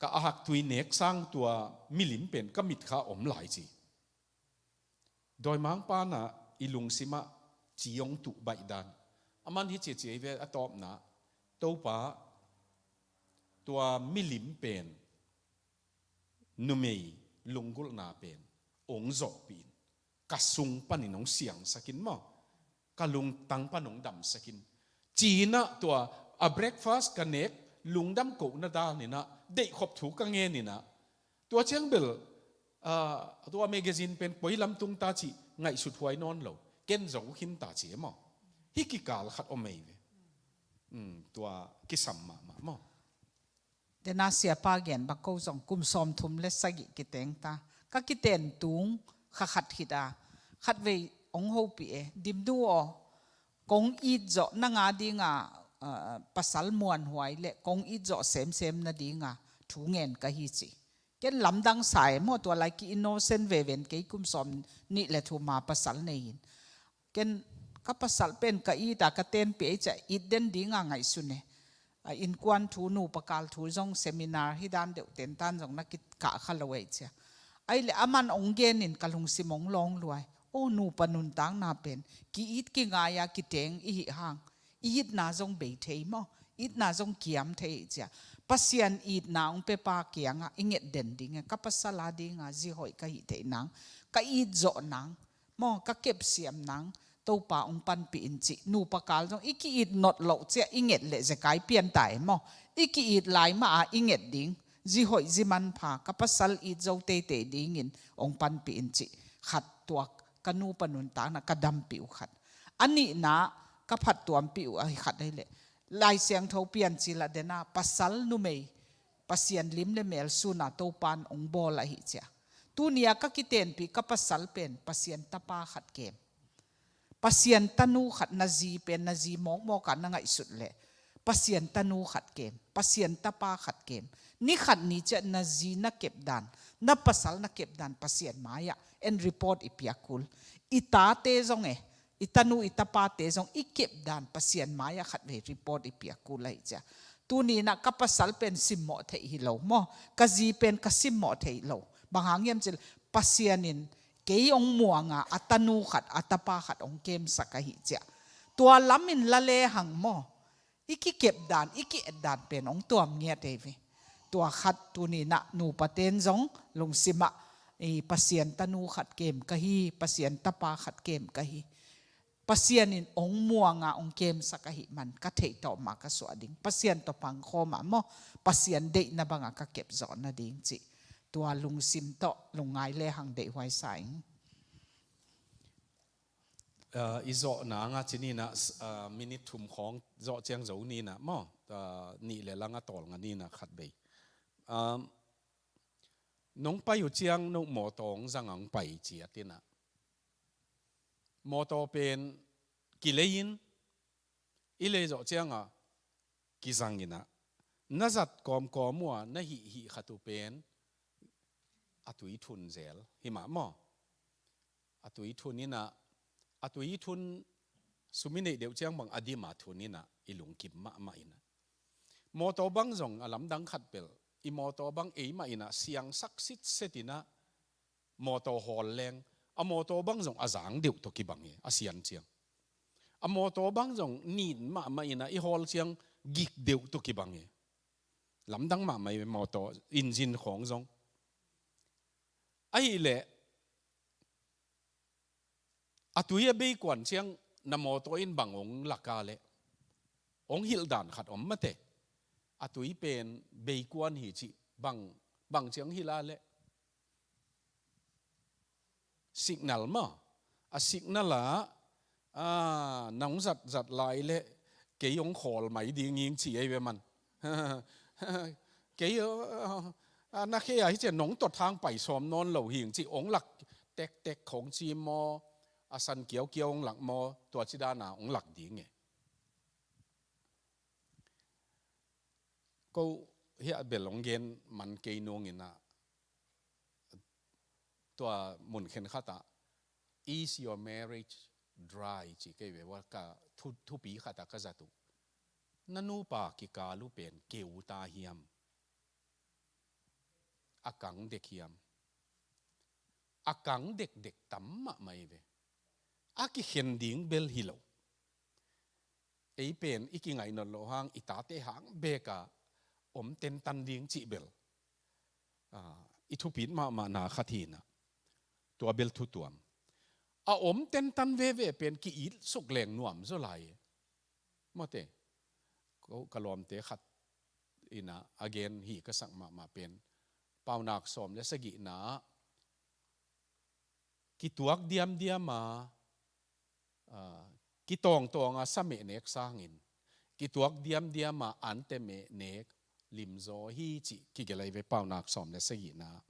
ka ahaktui nek sang tua milim pen ka mitkha om lai ci. Dawimangpa in ah i lungsimah ci hong tuh baih dan. Aman hi ci ci ahi ve a tawpna, Topa, tua milim pen numei lunggulhna pen hong zawhpih in, ka sung panin hong siangsak in maw, ka lungtang pan hong damsak in, ci-in ah tua a breakfast ka nek lungdam kohna dan in ah deihkhop thu ka ngen in ah Tua ciang bel, ah, tua magazine pen koi lam tung ta cih ngaihsut huai nawn lo. Ken zo khin ta ci e maw. Hih kikal khat om ei ve. Hmm, tua kisam mahmah maw. Dena siapa gen bang ko zong kum sawmthum le sagih kiteng ta. Ka kiten tung kha khat hita. Khatvei ong hopih e. Dimnu aw, kong it zawh nang a dinga, ah, pasal muanhuai le kong it zawh semsem na dinga thu ngen ka hi ci. Ken lamdang sa e maw, tua lai ki innocent veven kei kum sawmnih le thum a pasal nei in. Ken ka pasal pen ka it a ka tenpih ei ciah it den dinga ngaihsun e. A innkuan thu nupa kal thu zong seminar hi dan deuh tentan zong na kikah kha lo ei ciah. Ai le aman ong gen in ka lungsim ong lawng luai. O nupa nuntakna pen ki it kingai a kiteng i hih hang. I itna zong bei thei maw? Itna zong kiam thei ciah. Pasian itna ong pepa kiangah i nget den ding e. Ka pasal a dinga zi hoih ka hih theih nang, ka it zawh nang maw, ka kepsiam nang Topa ong panpih in cih. Nupa kal zong i ki-it not loh ciah i nget leh zekai pian ta e maw. I ki-it lai mah a i nget ding. Zi hoih zi manpha, ka pasal it zo teitei dingin ong panpih in cih. Khat tua ka nupa nuntakna ka dampih uh khat. A nihna ka phattuampih uh ahi khat ahi leh, Lai Siangtho Piancil ah dena pasal numei Pasian lim le mel suna Topan ong bawl ahi ciah. Tuni a ka kitenpih ka pasal pen Pasian tapa khat kem. Pasian tanu khat, na zi pen na zi mawkmawk a na ngaihsut leh Pasian tanu khat kem, Pasian tapa khat kem. Ni khat ni ciah na zi na kepdan, na pasal na kepdan Pasian mai-ah en report i piak kul. I tate zong e, i tanu i tapate zong i kepdan Pasian mai-ah khatvei report i piak kul ahi ciah. Tuni inah ka pasal pen simmawh theih hi lo maw? Ka zi pen ka simmawh theih lo. Bang hang hiam cih leh Pasian in kei ong muanga a tanu khat, a tapa khat ong kemsak ahi ciah. Tua lamin la lehang maw, i kikepdan, i ki-etdan pen ong tuam ngiat ei ve. Tua khat tuni inah nupaten zong lungsimah, i Pasian tanu khat kem ka hi, Pasian tapa khat kem ka hi. Pasian in ong muanga ong kemsak ahih man ka theih tawh mah ka suah ding. Pasian tawh pangkhawm ah maw, Pasian deihna banga ka kep zawh nading cih. Tua lungsim tawh lungngai lehang deihhuai sa ing. Ah, i zawhna nga ci ninah, ah, minit thum khawng zawh ciang zo ninah maw, ah, nih le lang a tawl nga ninah khat bei. Ah, nong pai uh ciang no mawtaw ong zang a ong pai ciat inah. Mawtaw pen kilei in, i lei zawh cianga kizang inah, na zat kawmkawm uh a na hih hih khat uh pen a tui thun zel hi mah maw? A tui thun inah, a tui thun sum i neih deuh ciang bang a dim a thun inah i lungkim mahmah inah. Mawtaw bang zong a lamdang khat bel, i mawtaw bang eimah inah siangsak sitset inah mawtaw hawl leng, a mawtaw bang zong a zang deuh tawh kibang e, a sian ciang. A mawtaw bang zong nin mahmah inah i hawl ciang gik deuh tawh kibang e. Lamdang mahmah e mawtaw, engine khawng zong. Ahih leh, a tui a beikuan ciang na mawtaw in bang ong lak a leh, ong hilh dan khat om mate. A tui pen beikuan hi cih bang, bang ciang hilh a leh. Signal maw? A signal ah, ah, nong zat zat lai leh kei ong khawl mai ding ing ci ei ve man. Kei, ah, na khe a hi cian nong tawt hang pai sawm nawn lo hing ci ong lak tektek khong ci maw, a san kiaukiau ong lak maw, tua ci dana ong lak ding e. Ko hiah bel ong gen man kei nung inah, tua mun khen khatah, "Is your marriage dry?" ci kei ve ua ka thu, thupi khatah ka zat uh. Na nupa kikal uh pen keu ta hiam? A kang dek hiam? A kang dekdek tam mahmah ei ve. A kikhen ding bel hi lo. Ei pen i kingaih nawn loh hang, i tate hang beka om tentan ding cih bel, ah, i thupit mahmahna khat hi inah. Tua bel thutuam. A om tentan veve pen ki-it suk leng nuam zaw lai e. Mawte, ko ka lawmte khat inah a gen hi ka sak mahmah pen, Paunak sawm le sagihna ah, kituak diamdiam a, aa, kitawngtawng a sa meh nek sangin, kituak diamdiam a ante meh nek limzaw hi cih kigelh ahi ve. Paunak sawm le sagihna ah,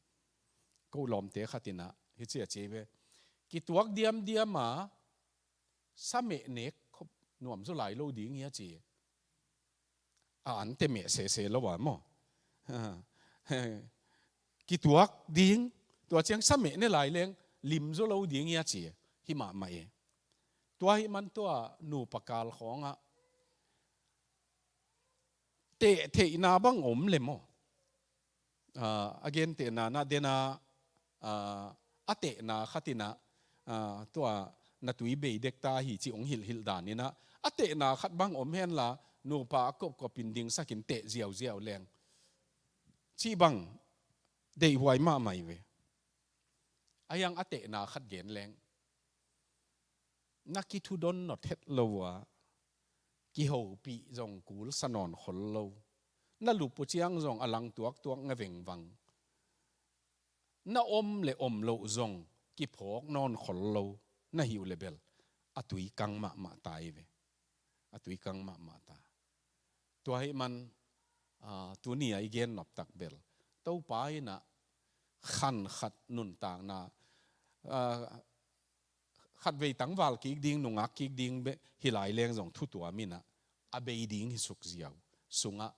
ko lawmte khat in ah hici a ci ahi ve: Kituak diamdiam a sa meh nek khop nuam zaw lai lo ding hi, a ci. A ante meh sese lo a maw. Kituak ding, tua ciang sa meh ne lai leng limzaw lo ding hi, a ci hi mahmah e. Tua ahih man tua nupa kal khawng ah teh theihna bang om le maw. Aa, a gentehna na den a, aa, a tehna khat in ah, aa, tua na tui bei dek ta hi cih hong hilhhilh dan in ah, a tehna khat bang om henla, nupa a kopkop in dingsak in teh ziauziau leng, cih bang deihhuai mahmah hi ve. A hiang a tehna khat gen leng, na kithudon nawt het lo a, kihopih zong kul sa nawn khol lo, na lup uh ciang zong a lang tuaktuak nga vengvang, na om le om loh zong kiphawk nawn khol lo na hi uh le bel, a tui kang mahmah ta hi ve. A tui kang mahmah ta. Tua ahih man, aa, tuni a i gen noptak bel, Topa in ah khan khat nuntakna, aa, khatvei tangval kik ding, nungak kik ding beh hi lai leng zong thu tuam in ah, a bei ding hi suk ziau. Sungah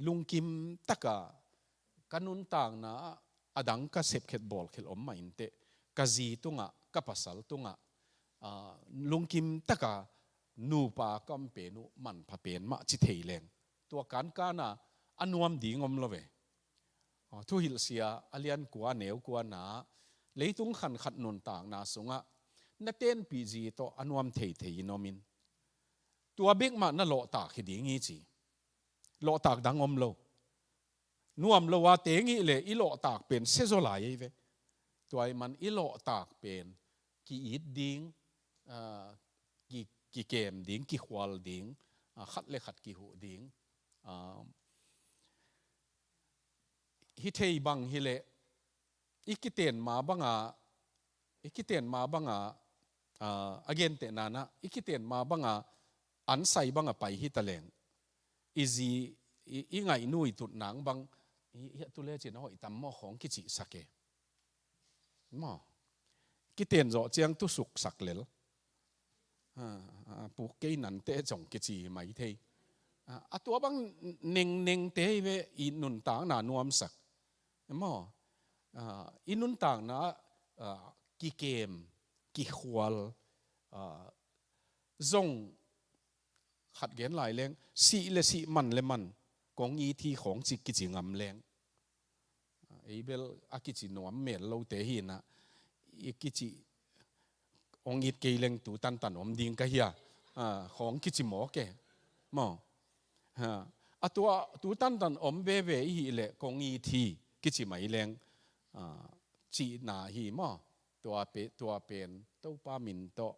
lungkim tak a, ka nuntakna ah a dang ka sepkhiat bawlkhiat om mah inteh, ka zi tungah, ka pasal tungah, aa, lungkim tak a nupa ka om pen uh manpha pen mah ci thei leng, tua kankan a a nuam ding om lo ve. Aa, Thuhilhsia a lian kua, a neu kua na ah, leitung khan khat nuntakna sungah na tenpih zi tawh a nuam theithei in om in, tua bek mah na lawhtak hi ding hi, ci. Lawhtak dang om lo. Nuam lo a teng hi leh i lawhtak pen sia zaw lai ahi ve. Tua ahih man i lawhtak pen ki-it ding, aa, ki, kikem ding, kikhual ding, aa, khat le khat kihuh ding, aa, hi thei bang hi leh, i kiten ma bang a, i kiten ma bang a, aa, a gentehna na, i kiten ma bang a ansai bang a pai hi ta leng, i zi, i, i ngaihnu i tutnang bang, i, i tu le cin a hoih tam maw khawng kicihsak e. Maw. Kiten zawh ciang tu suksak lel. Aa, aa, puk kei nante zong kici mai thei. Aa, a tua bang nengnengte hi ve, i nuntakna nuamsak. Maw. Aa, i nuntakna, aa, kikem, kikhual, aa, zong khat gen lai leng, sih le sih, man le man, kong it hi khawng ci kici ngam leng. Ei bel a kici nuam mel lote hi in ah, i kici hong it kei leng tu tantan om ding ka hi a, aa, khawng kici mawk e. Maw. Aa, a tua tu tantan om veve i hih leh kong it hi kici mai leng, aa, cihna hi maw. Tua pe, tua pen Topa min tawh,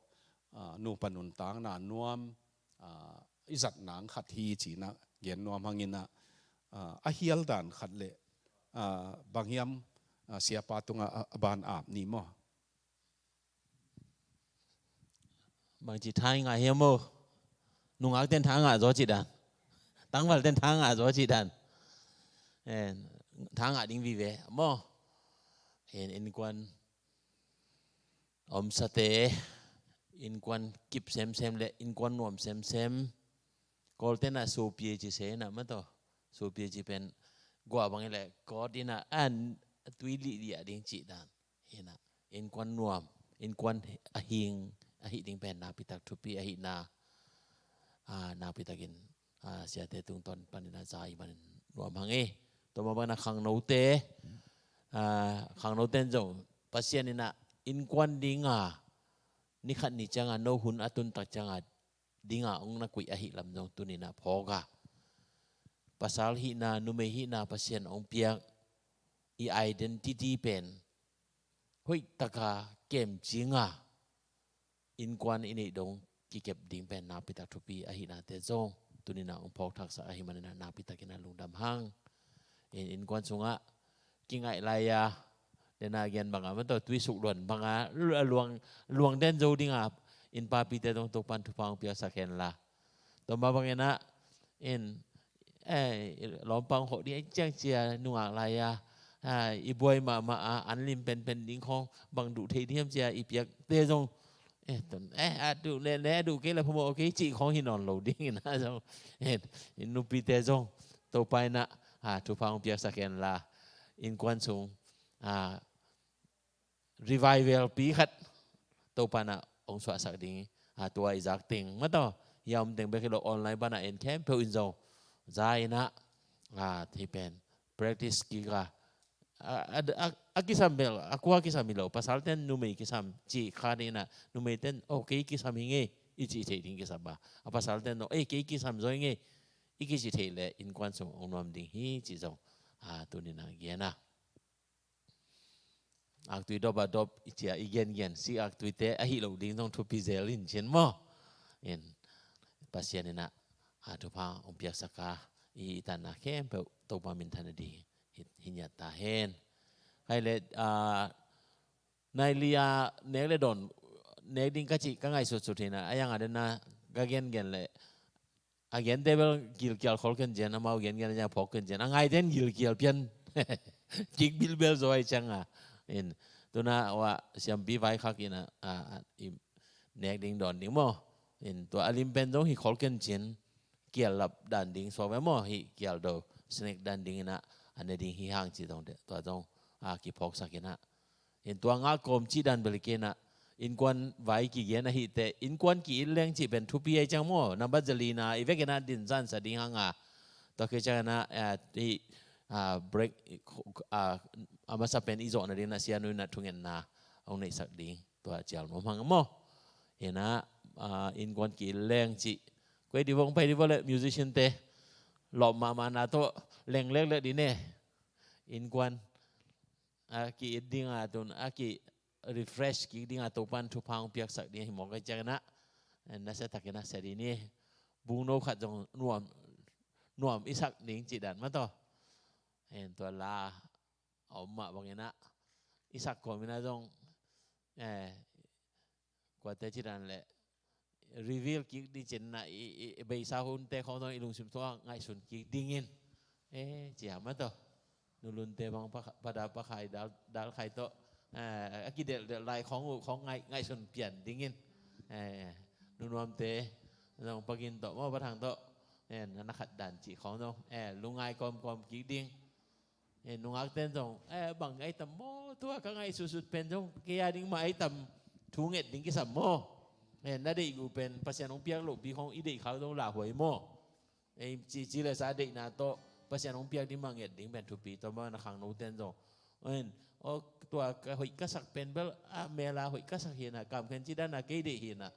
aa, nupa nuntakna nuam, aa, i zat nang khat hi cih na gen nuam hang in ah, aa, a hial dan khat le, aa, bang hiam, aa, siapa tungah a, a ban ap ni maw. Bangci tha i ngah hiam maw? Nungak ten tha ngah zaw cih dan. Tangval ten tha ngah zaw cih dan. En, tha ngah ding vive maw. En, innkuan omsate, innkuan kip semsem le innkuan nuam semsem. Kawlte na supie ci se na maw taw. Supie ci pen guah bang i le kawt in ah an tui lihlih a ding cih dan. Hi na, innkuan nuam, innkuan a hing, a hih ding pen nakpitak thupi ahihna, aa, nakpitakin, aa, siate tungtawn panin a za i manin nuam hang e. Tua mah bangin a khangnote, aa, khangnote in zong Pasian in ah innkuan dinga, ni khat ni cianga, no hun a tuntak cianga, dinga hong na kuih ahih lam zong tuni in ah phawk a. Pasal hihna, numei hihna Pasian hong piak, i identity pen hoih taka kemcinga, innkuan i neih dong kikep ding pen nakpitak thupi ahihnate zong tuni in ah hong phawk thaksak ahih manin ah nakpitakin a lungdam hang. In, innkuan sungah kingaih lai-a, dena gen banga, mataw, tui suk luan banga, luang, luang den zo dinga, innpapite zong Topan thupha hong piaksak henla. Tua mah bangin ah, in, eh, lawmpa hong khawh ding ahih ciang cia, nungak lai-a, ah, i buai mahmah a, an lim penpen ding khawng, bang duh thei ding hiam cia, i piakte zong, eh, tun, eh, a duh le, le, a duh kei le phamawh kei cih khawng hi nawn lo dingin ah zong, eh, i nupite zong, Topa in ah, ah, thupha hong piaksak henla, innkuan sung, ah, revival pi khat Topa in ah hong suahsak ding, ah, tua i zak teng, mataw, hia om teng bek hi lo, online pana en khempeuh in zong, za in ah, ah, thei pen, practice kik a, a, a, a, a kisam bel, a kua kisam hi lo, pasalten numei kisam, cih khat in ah, numeiten, oh, kei kisam hi ngei, i cih theih ding kisam a. A pasalten zong, eh, kei kisam zaw hi ngei, i kicih theih leh, innkuan sung hong nuam ding hi, cih zong, ah, tuni-in ah gen a. Aktui dop a dop, i cia i gengen, si aktuite, ahi lo ding zong thupi zel in cin maw. In, Pasian in ah, ah, thupha hong piaksak a, i, i tanna khempeuh, Topa minthan a ding hi, hi ngiat ta hen. Khai le, ah, nai li a nek le dawn, nek ding ka cih, ka ngaihsutsut hi in ah, a yang a den a, ka gengen leh, a gente bel gilkial khol ken cian, amau gengen a phawk ken cian, a ngaite in gilkial pian. Kik bilbel zaw ahih ciang a. In, tu-in ah, ua, siampi vaikhak in ah, a, a, i nek ding dawn ding maw. In, tua a lim pen zong hi khol ken cian, kial lap dan ding suak ve maw, hih kial do, snack dan ding in ah, a ne ding hi hang cih zong de, tua zong, a, kiphawksak in ah. In tua ngak kawm cih dan bel hi kei in ah, innkuan vai kigen ahih teh, innkuan ki-it leng cih pen thupi ahih ciang maw, nambat za li-na, i vekin ah dinzansa ding hang a. Tua khit ciangin ah, eh, hih, ah, break, ah, a masa pen i zawhna dingin ah sianu in ah thungetna hong neihsak ding, tua cial nuam hang maw. In ah, ah, innkuan ki-it leng cih. Koi di vong pai di vong le musician te. Lawp mahmahna tawh leng leklek di ne. Innkuan a ki-it ding a, tun a ki-refresh kik ding a, Topan thupha hong piaksak ding a hi mawk ahih ciangin ah, eh, nasia takin ah sia dih ni. Bungno khat zong nuam, nuam i sak ding cih dan mah tawh. Eh, tua la a om mah bangin ah, i sak kawmin ah zong, eh, kuate ci dan leh, reveal kik ding cin ah, i, i, i beisa hunte khawng zong i lungsim tungah ngaihsun kik dingin. Eh, ci a mah tawh. Nulunte bang pa, pa da pa khai dal, dal khai tawh. Eh, a kidelhdelh lai khawng uh khawng ngaih, ngaihsun pian dingin. Eh, nunuamte zong Pa Gin tawh maw, Pa Thang tawh. Eh, na, na khat dan cih khawng zong. Eh, lungngai kawmkawm kik ding. Eh, nungakten zong, eh, bang ai tam maw, tua ka ngaihsutsut pen zong, kei a ding mah ai tam, thu nget ding kisam maw. Eh, na deih uh pen, Pasian hong piak lohpi khawng i deih khak zong lauhuai maw. Eh, ci, ci le sa deihna tawh, Pasian hong piak ding mah nget ding pen thupi, tua mah na khangnoten zong. En, aw, tua ka hoih ka sak pen bel, a mel a hoih ka sak hi na, kam khen ci dan a kei deih hi na.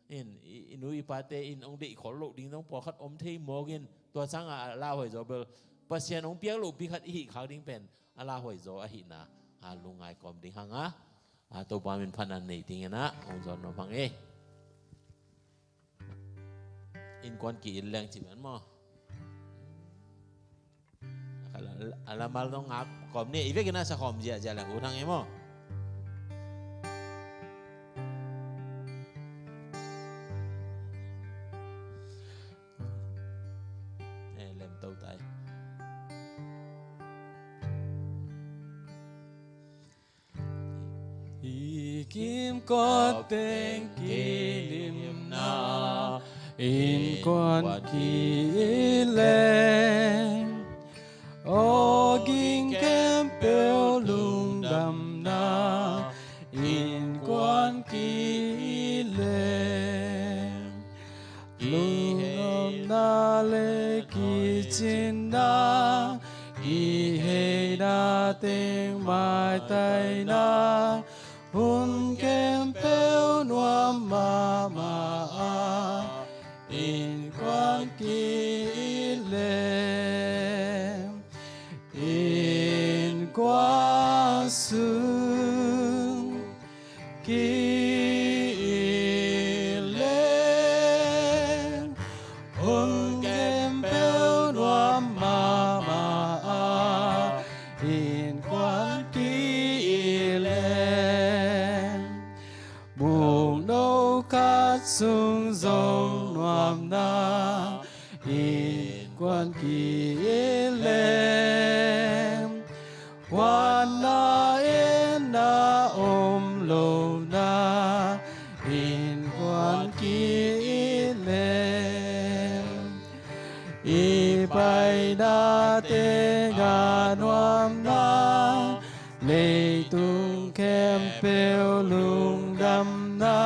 In, i, i nu i pate in hong deih khol loh ding zong pawlkhat om thei mawk in, tua sang a lauhuai zaw bel, Pasian hong piak lohpi khat i hih khak ding pen a lauhuai zaw ahih na, a lungngai kawm ding hang a, a Topa min phatna nei dingin ah hong zawn nuam hang e. Innkuan ki-it leng ci pen maw. A la, a la mal zong ngak kawm ni, i vekin a sa khawm ziahziah leng ut hang e maw. Eh, lem to tai. I kimkot teng kilimna, innkuan ki-it leng. Aw ging khempeuh lungdamna, innkuan ki-it leng. Lungnopna le kicinna, kiheina teng maitaina, hun khempeuh nuam mahmah a, innkuan ki-it leng. Innkuan sung ki-it leng, hun khempeuh nuam mahmah a, innkuan sung zong nuamna innkuan ki-it leng, huatna etna om lona innkuan ki-it leng, i paina tengah nuamna, leitung khempeuh lungdamna,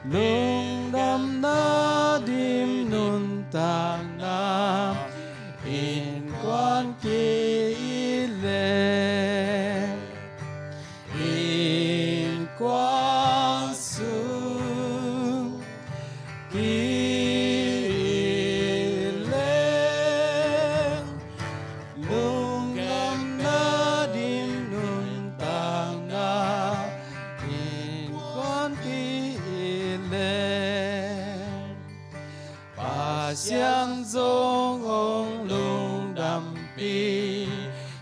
lungdamna dim nuntakna innkuan ki-it leng, innkuan sung ki-it leng, lungdamna dim nuntakna innkuan ki-it leng, Pasian zong hong lungdampih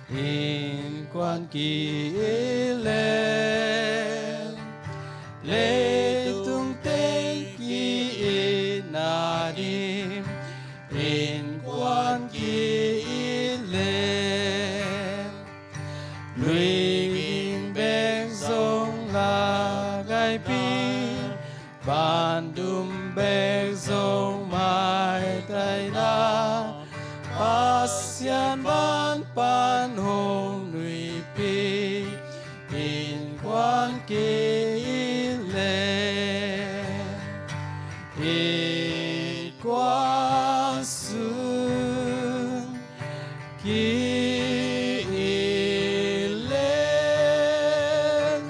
innkuan ki-it leng, leitung teng ki-itna dim innkuan ki-it leng, luiging bek zong lagaipih, bandum bek zong maitaina, Pasian van pan hong nuipih innkuan ki-it leng, innkuan sung ki-it leng,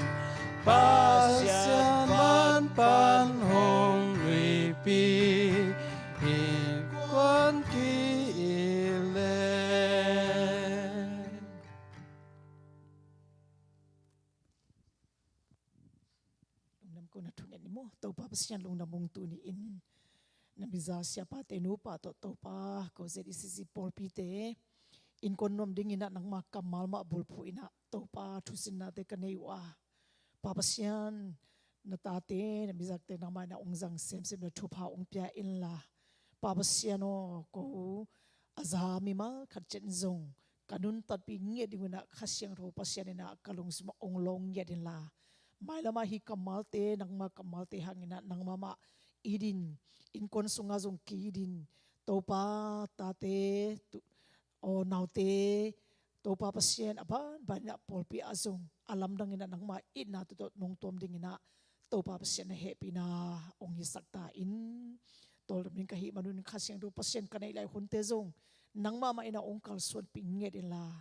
Pasian van pan hong nuipih innkuan ki-it leng. Lungdam ko na thungen ni maw. Topa Pasian lungdam ung. Tuni-in na mizat siapate nupa tawh Topa ko Z C C pawlpite innkuan nuam dingin ah nangma kammal mah bulphuh in ah Topa thusinnate ka nei uh a, Pa Pasian, na tate na mizatte nangmah in ah hong zang semsem le thupha hong pia inla, Pa Pasian aw, ko a za mimal khat ciat in zong ka nuntakpih ngiat ding un ah Kha Siangtho Pasian in ah ka lungsim ah hong lawng ngiat inla, mailam ah hih kammalte nangma kammalte hangin ah nangmah mah it in, innkuan sungah zong ki-it in, Topa, tate, tu-, aw, naute, Topa Pasian, a banban in ah pawlpi ah zong a lamdang in ah nangma itna tawh nong tuam dingin ah Topa Pasian na hehpihna hong hisak ta in. Tawldam ding ka hih manun Kha Siangtho Pasian, ka neih lai hunte zong nangmah mah in ah hong kalsuanpih ngiat inla,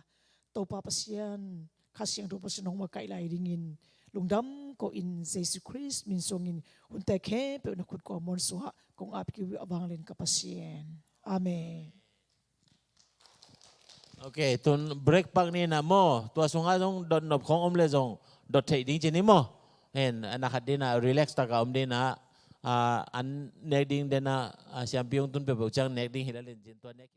Topa Pasian, Kha Siangtho Pasian hong makaih lai dingin lungdam ko in, Jesu Khrist min suangin hunte khempeuh na khut kua muansuah kong ap kik uh a vanglian ka Pasian. Amen. Ok, tun break pak ni na maw. Tua sungah zong dot nop khong om le zong dot theih ding ci ni maw. Hen, a na khat ding na relax taka om ding na, ah, an nek ding ding na, ah, siampi hong tun peuhpeuh ciang nek ding hi la len cin tua nek